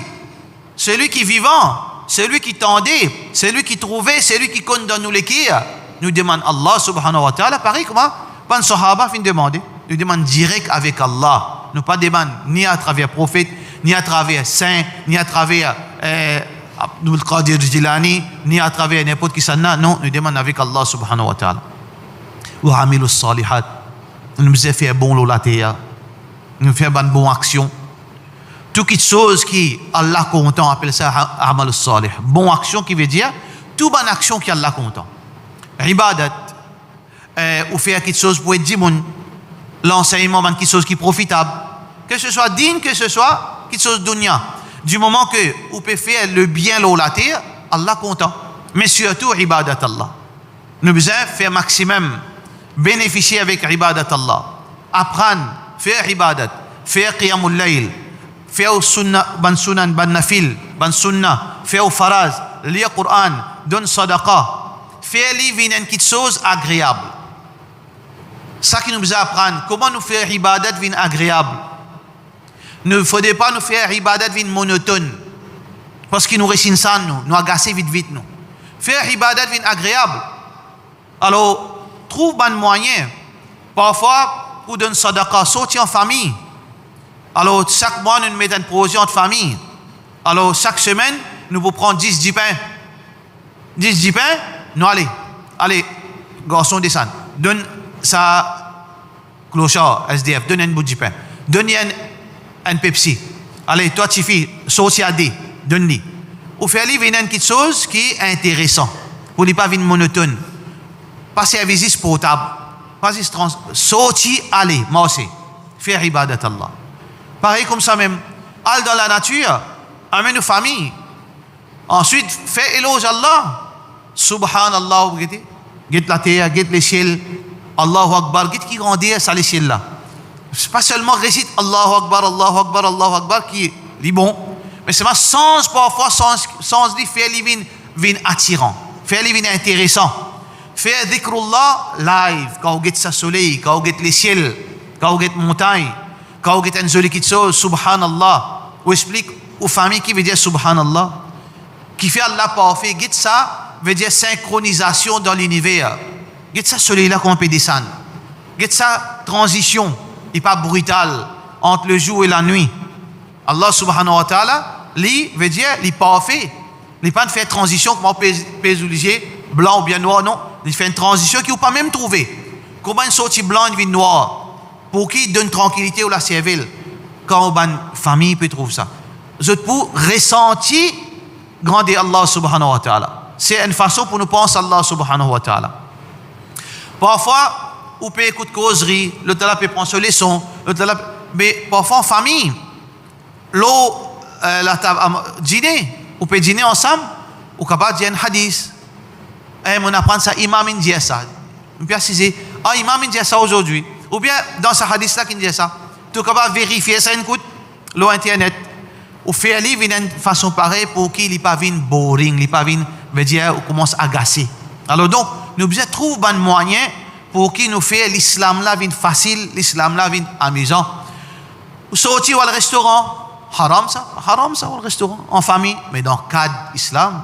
selwi ki vivan, selwi ki tande, selwi ki trouve, selwi ki konn dan nou leker. Nou demann Allah subhanahu wa ta'ala, parey kouma bann sahaba finn demande. Nou demann direk avek Allah. Nou pa demann ni atraver profet, ni atraver sin, ni atraver, eh, Abdul Qadir Jilani, ni atraver ninport kisannla. Non, nou demann avek Allah subhanahu wa ta'ala. Wa amilus salihat. Nou bizin fer bon lor later. Nou fer bann bon aksion. Tou kitsoz ki Allah kontan, apel sa a-, amal salih. Bon aksion ki vedir tou bann aksion ki Allah kontan. Ibadat, eh, ou fer kitsoz pou ed dimoun, lansegnman, bann kitsoz ki profitab, ke se swa din, ke se swa kitsoz dounia. Di moman ke ou pe fer lebien lor later, Allah kontan. Me sirtou ibadat Allah. Nou bizin fer maximum, benefisie avek ibadat Allah. Aprann, fer ibadat, fer qiyamul layl, fer ou sunna, bann sunan, bann nafil, bann sunna, fer ou faraz, lir Quran, donn sadaqa, fer li vinn enn kitsoz agreab. Sa ki nou bizin aprann, kouma nou fer ibadat vinn agreab. Nou, fode pa nou fer ibadat vinn monotonn, parski nou res insann nou, nou agase vit-vit nou. Fer ibadat vinn agreab. Alor, trouv bann mwayin. Parfwa, pou donn sadaqa, sorti an fami. Alor, sak mwa, nou met enn proze ant fami. Alor, sak semenn, nou pou pran dis dipin. Dis dipin, nou ale. Ale, garson, desann. Donn sa klosar, S D F, donn enn bout dipin. Donn li enn, enn Pepsi. Ale, twa tifi, sorti a de, donn li. Ou fer li vinn enn kitsoz ki interesan, pou li pa vinn monotonn. Pa servi zis portab, pa zis trans-, sorti, ale, marse, fer ibadat Allah. Parey koumsa mem, al dan lanatir, amenn ou fami, answit, fer eloz Allah. Subhanallah, ou gete, get later, get lesiel, Allahu Akbar, get ki grander sa lesiel la. Se pa selman resit Allahu Akbar, Allahu Akbar, Allahu Akbar ki li bon, me selman sanz parfwa, sanz, sanz li, fer li vinn, vinn atiran, fer li vinn interesan. Fer zikrullah live, kan ou get sa soley, kan ou get lesiel, kan ou get montagn, kan ou get enn zoli kitsoz, Subhanallah. Ou explik ou fami ki vedir Subhanallah. Kifer Allah parfe, get sa vedir sinkronizasion dan liniver. Get sa soley la kouma pe desann. Get sa tranzision, li pa brital ant lezour e lanwit. Allah Subhanahu wa Ta'ala, li, vedir, li parfe. Li pa fer tranzision kouma ou pe, pe oblize blan oubien nwar, non. Li fer enn tranzision ki ou pa mem trouve. Kouma inn sorti blan, inn vinn nwar. Pou ki donn trankilite ou laservel, kan ou bann fami pe trouv sa. Zot pou resanti grander Allah Subhanahu wa Ta'ala. Se enn fason pou nou pans Allah Subhanahu wa Ta'ala. Parfwa, ou pe ekout kozri, lot la pe pran so leson, lot la, me parfwa an fami, lor, eh, latab, am, dine, ou pe dine ansam, ou kapav dir enn hadis. Eh, mo aprann sa, imam inn dir sa. Mo pe asize, ah, imam inn dir sa azordi. Oubien, dan sa hadis la ki inn dir sa. To kapav verifie sa enn kout lor internet. Ou fer li vinn enn fason parey pou ki li pa vinn boring, li pa vinn, vedir, ou koumans agase. Alor donk, nou bizin trouv bann mwayin pou ki nou fer Lislam la vinn fasil, Lislam la vinn amizan. Ou sorti, ou al restoran, haram sa, haram sa, ou al restoran, an fami, me dan kad Islam.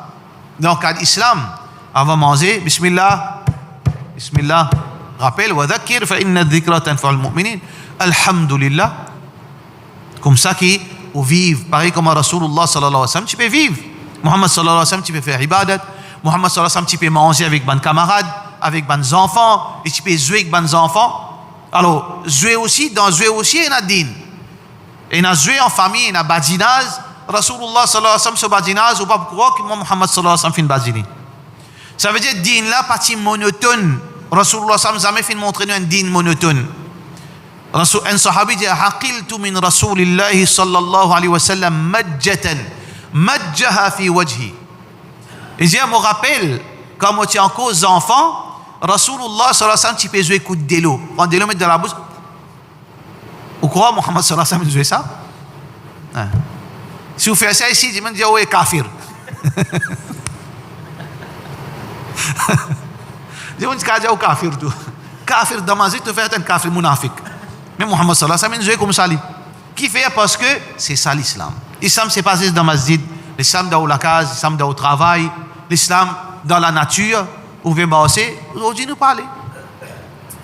Dan kad Islam, avan manze, bismillah, bismillah. Rapel, wa dhakkir fa inna dhikra tanfa'ul mu'minin. Alhamdulillah. Koumsa ki ou viv, parey kouma Rasoulillah sallallahu alayhi wa sallam ti pe viv. Muhammad sallallahu alayhi wa sallam ti pe fer ibadat. Muhammad sallallahu alayhi wa sallam ti pe manze avek bann kamarad, avek bann zanfan, li ti pe zwe ek bann zanfan. Alor, zwe osi, dan zwe osi ena din. Ena zwe an fami, ena badinaz. Rasoulillah sallallahu alayhi wa sallam so badinaz, ou pa pou krwar ki mwa Muhammad sallallahu alayhi wa sallam finn badine. Savedir din la pa ti monotonn. Rasoulillah sallam zame finn montre nou enn din monotonn. Rasoul, enn sahabi dir, "Aqiltu min Rasulillahi sallallahu alayhi wa sallam majjatan majjaha fi wajhi." Li dir, mo rapel, kan mo ti ankor zanfan, Rasoulillah sallallahu alayhi wa sallam ti pe zwe kout delo. Pran delo, met dan labous. Ou krwar Muhammad sallallahu alayhi wa sallam zwe sa? Hein. Si ou fer sa isi, dimoun dir ou e kafir. Dimoun kapav dir ou kafir tou. Kafir dan masjid, to fer enn kafir, munafik. Me Muhammad sallallahu alayhi wa sallam zwe koumsa li. Kifer? Parski se sa Lislam. Lislam se pa zis dan masjid. Lislam dan ou lakaz, Lislam dan ou travay, Lislam dan lanatir, ou pe marse, zordi nou pa ale.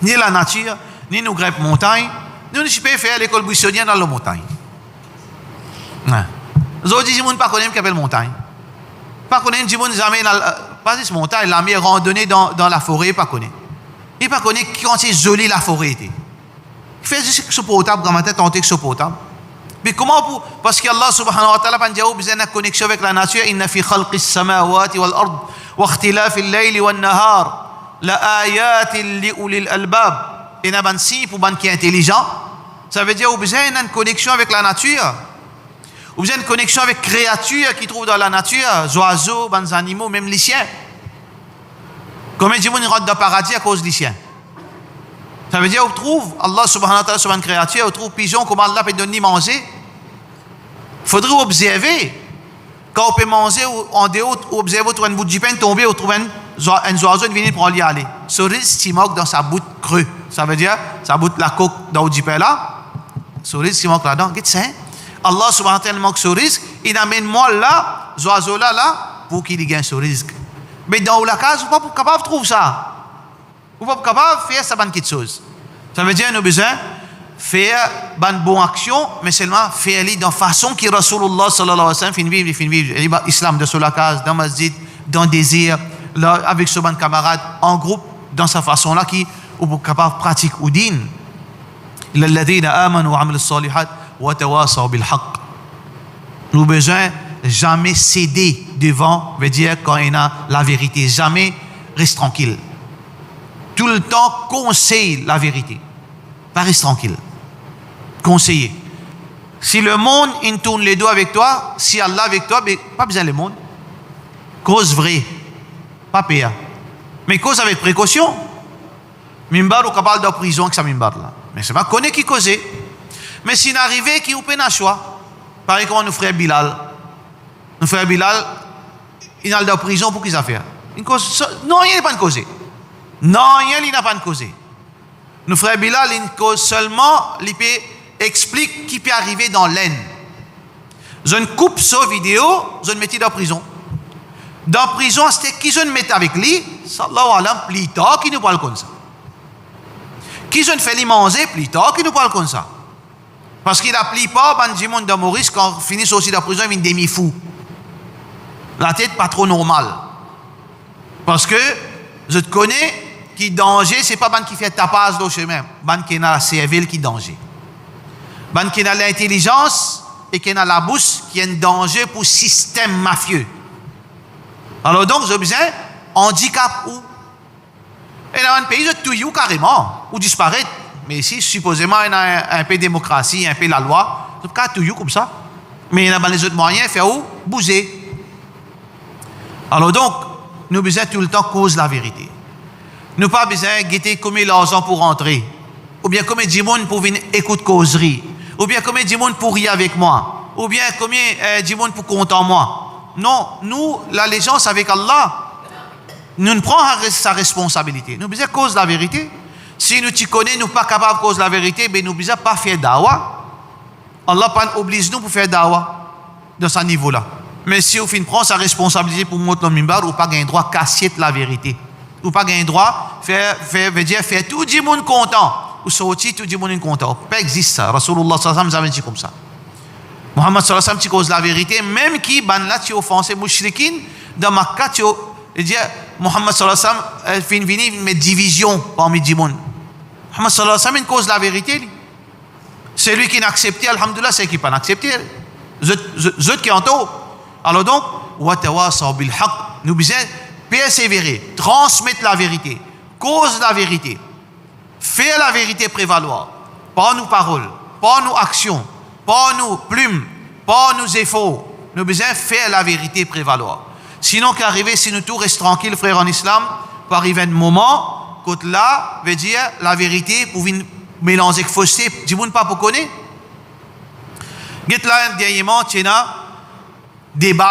Ni lanatir, ni nou grinp montagn, nou, nou ti pe fer lekol brisonier dan lor montagn. Hein. Zordi dimoun pa kone ki apel montagn. Pa kone dimoun zame, pa zis montagn, lamer, randone dan, dan lafore, pa kone. Li pa kone ki kantite zoli lafore ete. fer zis ek so portab, gramatin tante ek so portab. Me kouma pou, parski Allah subhanahu wa ta'ala pa'nn dir ou bizin ena koneksion avek lanatir, inna fi khalqis samawati wal ard wa ikhtilafil layli wan nahar la ayatin li ulil albab. Ena bann sign pou bann ki intelizan. Savedir ou bizin ena enn koneksion avek lanatir. Ou bizin enn koneksion avek kreatir ki trouv dan lanatir, zwazo, bann zanimo, mem lisien. Konbien dimoun rant dan paradi akoz lisien? Savedir ou trouv Allah subhanahu wa ta'ala so bann kreatir, ou trouv pizon, kouma Allah pe donn li manze. Fodre ou obzerve. Kan ou pe manze, ou andeor, ou obzerve, ou trouv enn bout dipin tonbe, ou trouv enn zwa-, enn zwazo, inn vini pran li ale. So rizk ti mank dan sa bout kre. Savedir, sa bout lakok dan ou dipin la, so rizk ti mank ladan. Get sa, hein? Allah subhanahu wa ta'ala mank so rizk, inn amenn mwal la, zwazo la, la, pou ki li gagn so rizk. Me dan ou lakaz, ou pa pou kapav trouv sa. Ou pa pou kapav fer sa bann kiksoz. Savedir nou bizin fer bann bon aksion, me selman fer li dan fason ki Rasoulullah sallallahu alayhi wa sallam finn viv, li finn viv, li ba islam dan so lakaz, dan masjid, dan dezer, la, avek so bann kamarad, an group, dan sa fason la ki ou pou kapav pratik ou din. Lalladhina amanu wa amilus salihat wa tawasaw bil haqq. Nou bizin zame sede devan, vedir kan ena laverite, zame res trankil. Toultan konsey laverite. Pa res trankil. Konseye. Si lemond inn tourn ledo avek twa, si Allah avek twa, be pa bizin lemond. Koz vre. Pa per. Me koz avek prekosion. Mimbar, ou kapav al dan prizon ek sa mimbar la. Me sa pa kone ki koze. Me si inn arive ki ou pena swa, parey kouma nou frer Bilal. Nou frer Bilal, inn al dan prizon pou ki zafer? Inn koz, nanye li pa'nn koze. Nanye li napa koze. Nou frer Bilal, inn koz selman, li pe explik ki pe arive dan Lenn. Zot inn koup so video, zot inn met li dan prizon. Dan prizon, aster ki zot inn met avek li, sa Allahu alam, pli tar ki nou pou al konn sa. Ki zot inn fer li manze, pli tar ki nou pou al konn sa. Parski laplipar bann dimoun dan Moris, kan fini sorti dan prizon, li vinn demi fou. Latet pa tro normal. Parski zot kone ki danze, se pa bann ki fer tapaz lor sime, bann ki ena laservel ki danze. Bann ki ena lintelizans e ki ena labous ki enn danze pou sistem mafie. Alor donk, zot bizin andikap ou. Ena bann pei, zot touy ou kareman, ou disparet. Me isi, sipozeman, ena in, inpe demokrasi, inpe lalwa, zot kapav touy ou koumsa. Me ena bann lezot mwayin fer ou bouze. Alor donk, nou bizin toultan koz laverite. Nou pa bizin gete komie larzan pou rantre, oubien komie dimoun pou vinn ekout kozri, oubien komie dimoun pou ri avek mwa, oubien komie, eh, dimoun pou kontan mwa. Non, nou, lalezans avek Allah, nou'nn pran sa res-, sa responsabilite. Nou bizin koz laverite. Si nou ti kone nou pa kapav koz laverite, be nou bizin pa fer dawa. Allah pa'nn obliz nou pou fer dawa dan sa nivo la. Me si ou finn pran sa responsabilite pou mont lor mimbar, ou pa gagn drwa kasiet laverite. Ou pa gagn drwa fer, fer, vedir fer tou dimoun kontan. Ou sorti, tou dimoun inn kontan. Pa existe sa. Rasoulullah sallallahu alayhi wa sallam zame ti koumsa. Muhammad sallallahu alayhi wa sallam ti koz laverite, mem ki bann la ti ofanse, mushrikin dan Makka ti o-, dir Muhammad sallallahu alayhi wa sallam, eh, finn vini met divizion parmi dimoun. Muhammad sallallahu alayhi wa sallam inn koz laverite, li. Selwi ki inn aksepte, alhamdulillah, selwi ki pa'nn aksepte, zot, zot, zot ki antor. Alor donk, wa tawasaw bil haqq, nou bizin persevere, transmet laverite, koz laverite, fer laverite prevalwar par nou parol, par nou aksion, par nou plim, par nou zefor. Nou bizin fer laverite prevalwar. Sinon, ki arive si nou tou res trankil, frer an Islam, pou ariv enn moman kot la, vedir, laverite pou vinn melanze ek foste, dimoun pa pou kone. Get la, derniereman, ti ena deba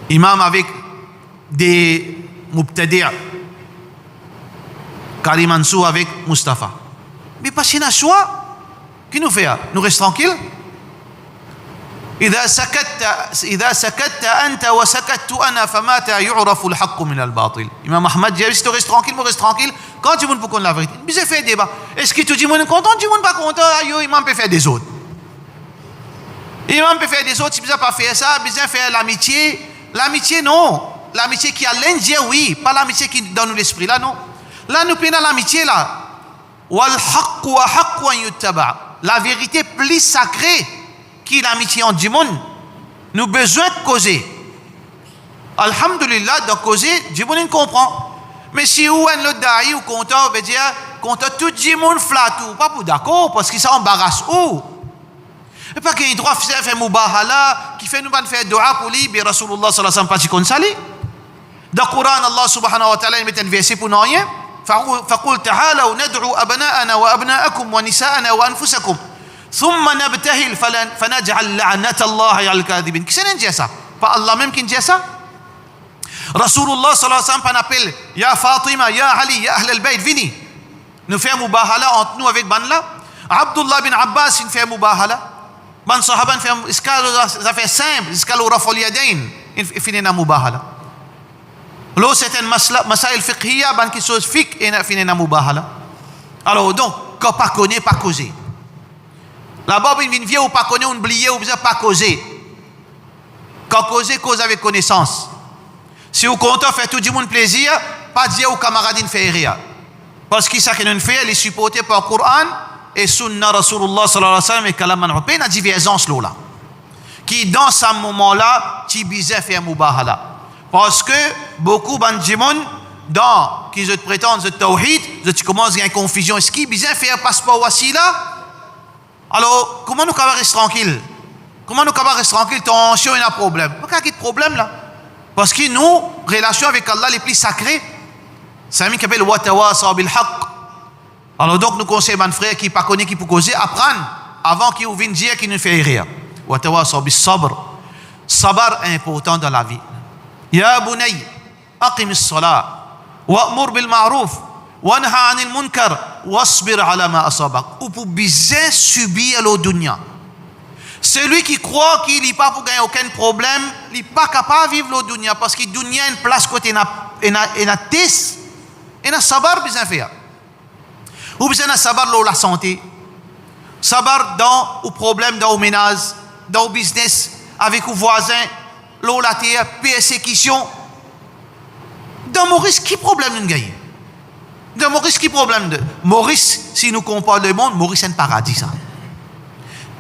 imam avek de mubtadi', Karim Mansour avek Mustafa. Me pa ti ena swa. Ki nou fer? Nou res trankil? Idha sakatta, idha sakatta anta wa sakattu ana, famata yu'rafu al-haqqu min al-batil. Imam Ahmad dir, si to res trankil, mo res trankil, kan dimoun pou konn laverite? Bizin fer deba. Eski tou dimoun kontan? Dimoun pa kontan, ayo, imam pe fer dezord. Imam pe fer dezord, ti bizin pa fer sa, bizin fer lamitie. Lamitie, non. Lamitie ki a linterier, wi, pa lamitie ki dan nou lespri la, non. La, nou pena lamitie la. Wal haqqu ahaqqu an yuttaba. Laverite pli sakre ki lamitie ant dimoun. Nou bizin koze. Alhamdulillah, dan koze, dimoun inn konpran. Me si ou enn lot dai, ou kontan, vedir, kontan tou dimoun flat ou, pa pou dakor, parski sa anbaras ou. E pa gagn drwa fer, fer mubahala, kifer nou pa'nn fer dua pou li, be Rasoulillah sallallahu alayhi wa sallam pa ti konn sa li. Dan Koran, Allah subhanahu wa ta'ala, li met enn verse pou nanye. Faqu-, faqul ta'alaw nad'u abna'ana wa abna'akum wa nisa'ana wa anfusakum. Thumma nabtahil falan-, fanaj'al la'natallahi 'alal kadhibin. Kisannla inn dir sa? Pa Allah mem ki'nn dir sa? Rasoulillah sallallahu alayhi wa sallam pa'nn apel, "Ya Fatima, ya Ali, ya ahlal bayt, vini. Nou fer mubahala ant nou avek bannla." Abdullah bin Abbas inn fer mubahala. Bann sahaba inn fer, ziska lor zafer sinp, ziska lor raf'ul yadayn, inn, inn finn ena mubahala. Lor sertin masla-, masail fiqhiya, bann kiksoz fiqh, ena, finn ena mubahala. Alor, donk, kan pa kone, pa koze. Laba ou vinn, vinn vie, ou pa kone, ou bliye, ou bizin pa koze. Kan koze, koz avek konesans. Si ou kontan fer tou dimoun plezir, pa dir ou kamarad inn fer erer. Parski seki nou'nn fer, li siporte par Koran e Sunna Rasoulillah sallallahu alayhi wa sallam e kalam mann-, pena diverzans lor la. Ki dan sa moman la, ti bizin fer mubahala. Parski boukou bann dimoun, dan ki zot pretann zot tawhid, zot ti koumans gagn konfizion. Eski bizin fer pas par wasila? Alor, kouma nou kapav res trankil? Kouma nou kapav res trankil? Tansion, ena problem. Pa kapav kit problem la. Parski nou, relasion avek Allah li pli sakre. Samem ki apel watawasaw bil haqq. Alor donk, nou konsey bann frer ki pa kone ki pou koze, aprann avan ki ou vinn dir ki nou fer erer. Watawasaw bis sabr. Sabar inportan dan lavi. Ya bunayya, aqimis salah, wa'mur bil ma'ruf, wanha anil munkar, wasbir ala ma asabak. Ou pou bizin sibir lor dounia. Selwi ki krwar ki li pa pou gagn okenn problem, li pa kapav viv lor dounia, parski dounia enn plas kot ena, ena, ena tes, ena sabar bizin fer. Ou bizin ena sabar lor lasante, sabar dan ou problem dan ou menaz, dan ou biznes, avek ou vwazin, lor later, persekision. Dan Moris, ki problem nou gagne? Dan Moris, ki problem de Moris? Si nou konpar lemond, Moris enn paradi sa.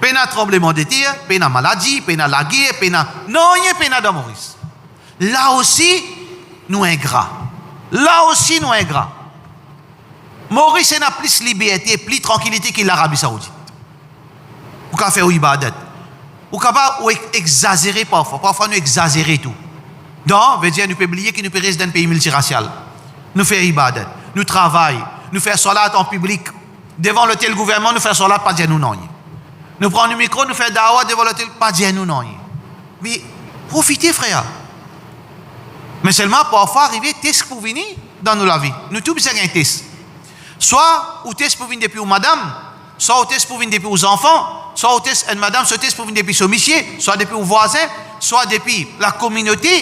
Pena tranbleman de ter, pena maladi, pena lager, pena, nanye pena dan Moris. La osi, nou ingra. La osi, nou ingra. Moris ena plis liberte, pli trankilite ki Larabi Saoudit. Ou kapav fer ou ibadat. Ou kapav ou ex-, exazere parfwa. Parfwa nou exazere tou. Non, vedir nou pe bliye ki nou pe res dan enn pei miltirasial. Nou fer ibadat, nou travay, nou fer swalat an piblik. Devan lotel gouvernman, nou fer swalat, pa dir nou nanye. Nou pran nou mikro, nou fer dawa devan lotel, pa dir nou nanye. Me profite, frer. Me selman, parfwa arive, tes pou vini dan nou lavi. Nou tou bizin gagn tes. Swa ou tes pou vinn depi ou madam, swa ou tes pou vinn depi ou zanfan, swa ou tes enn madam, swa ou tes pou vinn depi so misie, swa depi ou vwazin, swa depi lakominote.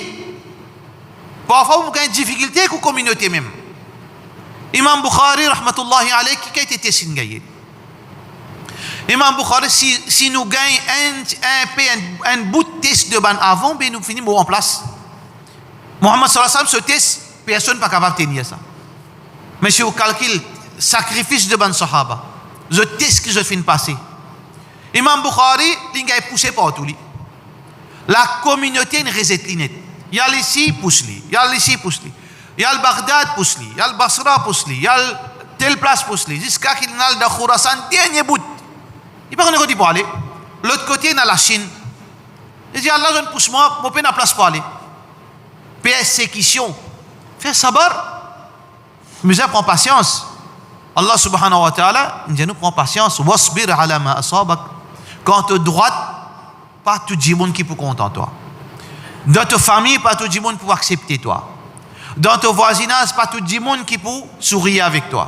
Parfwa ou gagn difikilte ek ou kominote mem. Imam Bukhari, rahmatullahi alayh, ki kalite tes inn gagne? Imam Bukhari, si, si nou gagn enn, enn pe, enn, enn bout tes de bann avan, be nou fini mor anplas. Muhammad sallallahu alayhi wa sallam, so tes, personn pa kapav tenir sa. Me si ou kalkil sakrifis de bann sahaba, zot tes ki zot finn pase. Imam Bukhari, li gagn pouse partou li. Lakominote inn rezet li net. Li al isi, pous li. Li al isi, pous li. Li al Bagdad, pous li. Li al Basra, pous li. Li al tel plas, pous li. Ziska ki li al dan Khourasan, dernie bout. Li pa kone kot li pou ale. Lot kote, ena Lasinn. Li dir, "Allah, zot pous mwa, mo pena plas pou ale." Persekision. Fer sabar. Bizin pran pasians. Allah subhanahu wa ta'ala, li dir nou pran pasians. Wasbir ala ma asabak. Kan to drwat, pa tou dimoun ki pou kontan twa. Dan to fami, pa tou dimoun pou aksepte twa. Dan to vwazinaz, pa tou dimoun ki pou sourir avek twa.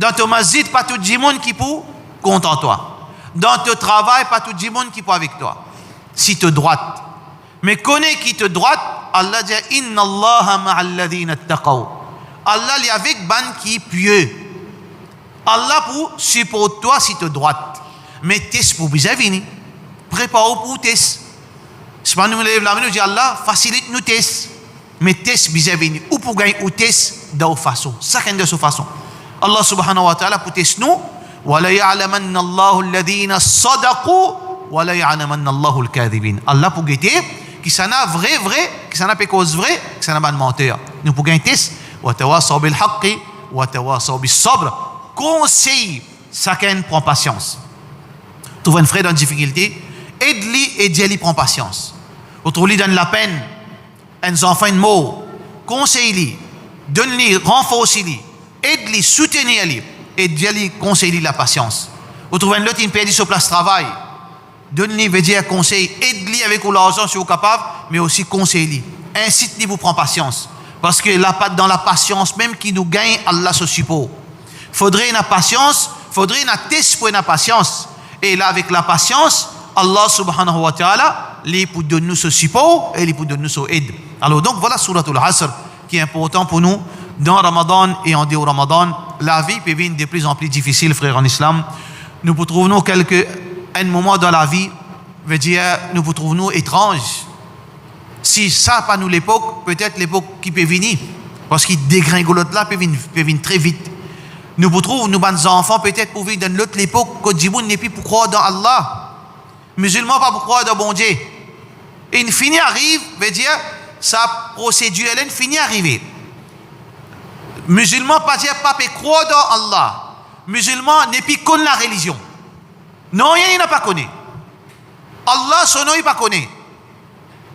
Dan to masjid, pa tou dimoun ki pou kontan twa. Dan to travay, pa tou dimoun ki pou avek twa. Si to drwat. Me kone ki to drwat, Allah dir, "Inna Allaha ma'al ladhina ittaqaw." Allah li avek bann ki pie. Allah pou siport twa si to drwat. Me tes pou bizin vini. Prepar ou pou tes. Sipa nou lev lame, nou dir, "Allah, fasilit nou tes." Me tes bizin vini. Ou pou gagn ou tes dan ou fason. Sakenn dan so fason. Allah subhanahu wa ta'ala pou tes nou, "Wa la ya'lamanna Allahu alladhina sadaqu, wa la ya'lamanna Allahu al-kadhibin." Allah pou gete kisannla vre, vre, kisannla pe koz vre, kisannla bann manter. Nou pou gagn tes, "Wa tawasaw bil haqqi, wa tawasaw bis sabr." Konsey, sakenn pran pasians. Trouv enn frer dan difikilte, ed li e dir li pran pasians. Ou trouv li dan lapenn, enn zanfan inn mor, konsey li, donn li, ranforsi li, ed li, soutenir li, e dir li, konsey li lapasians. Ou trouv enn lot inn perdi so plas travay, donn li, vedir konsey, ed li avek ou larzan si ou kapav, me osi konsey li. Insit li pou pran pasians. Parski lapa-, dan lapasians mem ki nou gagn Allah so sipor. Fodre ena pasians, fodre ena tes pou ena pasians. E la, avek lapasians, Allah subhanahu wa ta'ala, li pou donn nou so sipor e li pou donn nou so ed. Alor, donk, vwala Souratul Asr ki inportan pou nou dan Ramadan e an deor Ramadan. Lavi pe vinn de pli an pli difisil, frer an Islam. Nou pou trouv nou kelke, enn moman dan lavi, vedir, nou pou trouv nou etranz. Si sa pa nou lepok, petet lepok ki pe vini, parski degringolad la pe vinn, pe vinn tre vit. Nou pou trouv nou bann zanfan petet pou vinn dan lot lepok kot dimoun nepli pou krwar dan Allah. Mizilman pa pou krwar dan Bondie. Inn fini ariv, vedir, sa prosedir la inn fini arive. Mizilman pa dir pa pe krwar dan Allah. Mizilman nepli konn larelizion. Non, li, li pa kone. Allah, so nom, li pa kone.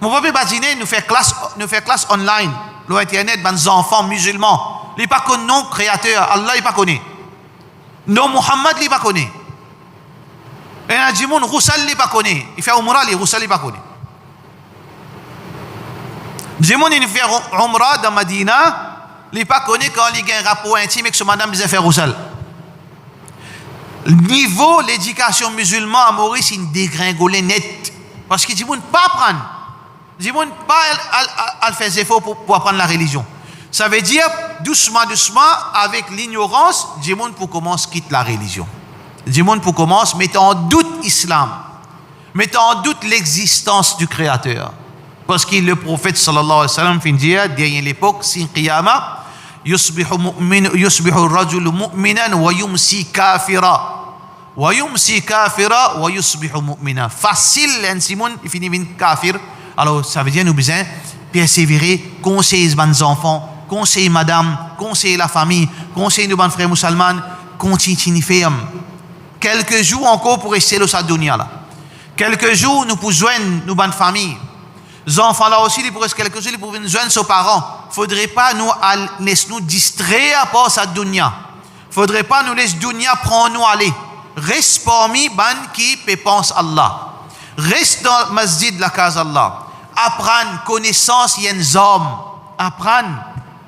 Mo pa pe badine, nou fer klas, nou fer klas online, lor internet, bann zanfan mizilman, li pa konn nom Kreater, Allah, li pa kone. Nom Muhammad, li pa kone. Ena dimoun, Roussel, li pa kone. Li fer Umra, li, Roussel, li pa kone. Dimoun inn fer Umra dan Madina, li pa kone kan li gagn rapor intim ek so madam bizin fer Roussel. Nivo ledikasion mizilman a Moris inn degringole net, parski dimoun pa aprann. Dimoun pa al, al, al, al fer zefor pou, pou aprann larelizion. Savedir, dousman, dousman, avek lignorans, dimoun pou koumans kit larelizion. Dimoun pou koumans met an dout Islam, met an dout lexistans di Kreater. Parski Leprofet, sallallahu alayhi wa sallam, finn dir, dernie lepok, sign qiyama, "Yusbihu mu'min, yusbihu rajulu mu'minan wa yumsi kafira. Wa yumsi kafira wa yusbihu mu'mina." Fasil, enn dimoun, li fini vinn kafir. Alor, savedir nou bizin persevere, konsey bann zanfan, konsey madam, konsey lafami, konsey nou bann frer mousalman, kontign ferm. Kelke zour ankor pou reste lor sa dounia la. Kelke zour nou pou zwenn nou bann fami. Zanfan la osi, li pou res kelke zour, li pou vinn zwenn so paran. Fodre pa nou al les nou distrer par sa dounia. Fodre pa nou les dounia pran nou ale. Res parmi bann ki pe pans Allah. Res dan masjid, lakaz Allah. Aprann, konesans, li enn zarm. Aprann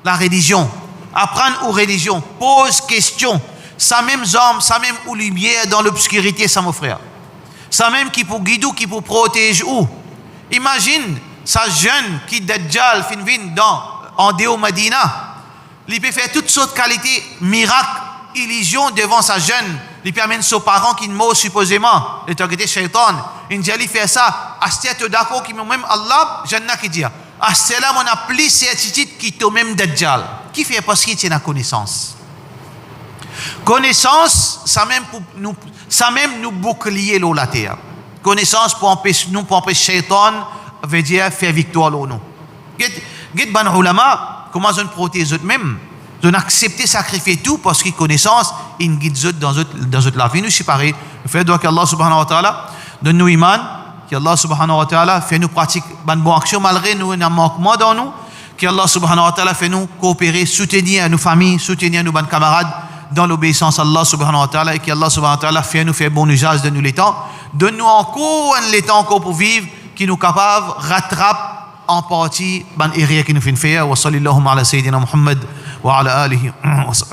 larelizion. Aprann ou relizion. Poz kestion. Samem zarm, samem ou limier dan lobskirite, sa, mo frer. Samem ki pou gid ou, ki pou protez ou. Imazinn sa zenn ki Dajjal finn vinn dan, andeor Madina. Li pe fer tou sort kalite mirak, ilizion devan sa zenn. Li pe amenn so paran ki mor sipozeman, letan ki ti Shaytan. Inn dir li fer sa, aster to dakor ki momem Allah, zenn la ki dir, aster la mo ena plis sertitid ki tomem Dajjal. Kifer? Parski ti ena konesans. Konesans, samem pou nou, samem nou bouklie lor later. Konesans pou anpes nou, pou anpes Shaytan, vedir fer viktwar lor nou. Get, get bann oulama, kouma zot inn protez zot mem. Zot inn aksepte sakrifie tou, parski konesans inn gid zot dan zot, dan zot lavi. Nou sipare, nou fer dwa ki Allah subhanahu wa ta'ala donn nou iman, ki Allah subhanahu wa ta'ala fer nou pratik bann bon aksion, malgre nou ena mankman dan nou, ki Allah subhanahu wa ta'ala fer nou koopere, soutenir nou fami, soutenir nou bann kamarad dan lobeisans Allah subhanahu wa ta'ala, e ki Allah subhanahu wa ta'ala fer nou fer bon lizaz de nou letan, donn nou ankor enn letan ankor pou viv, ki nou kapav ratrap an parti bann erer ki nou finn fer. Wa sallallahu ala sayyidina Muhammad wa ala alihi wa sahbihi.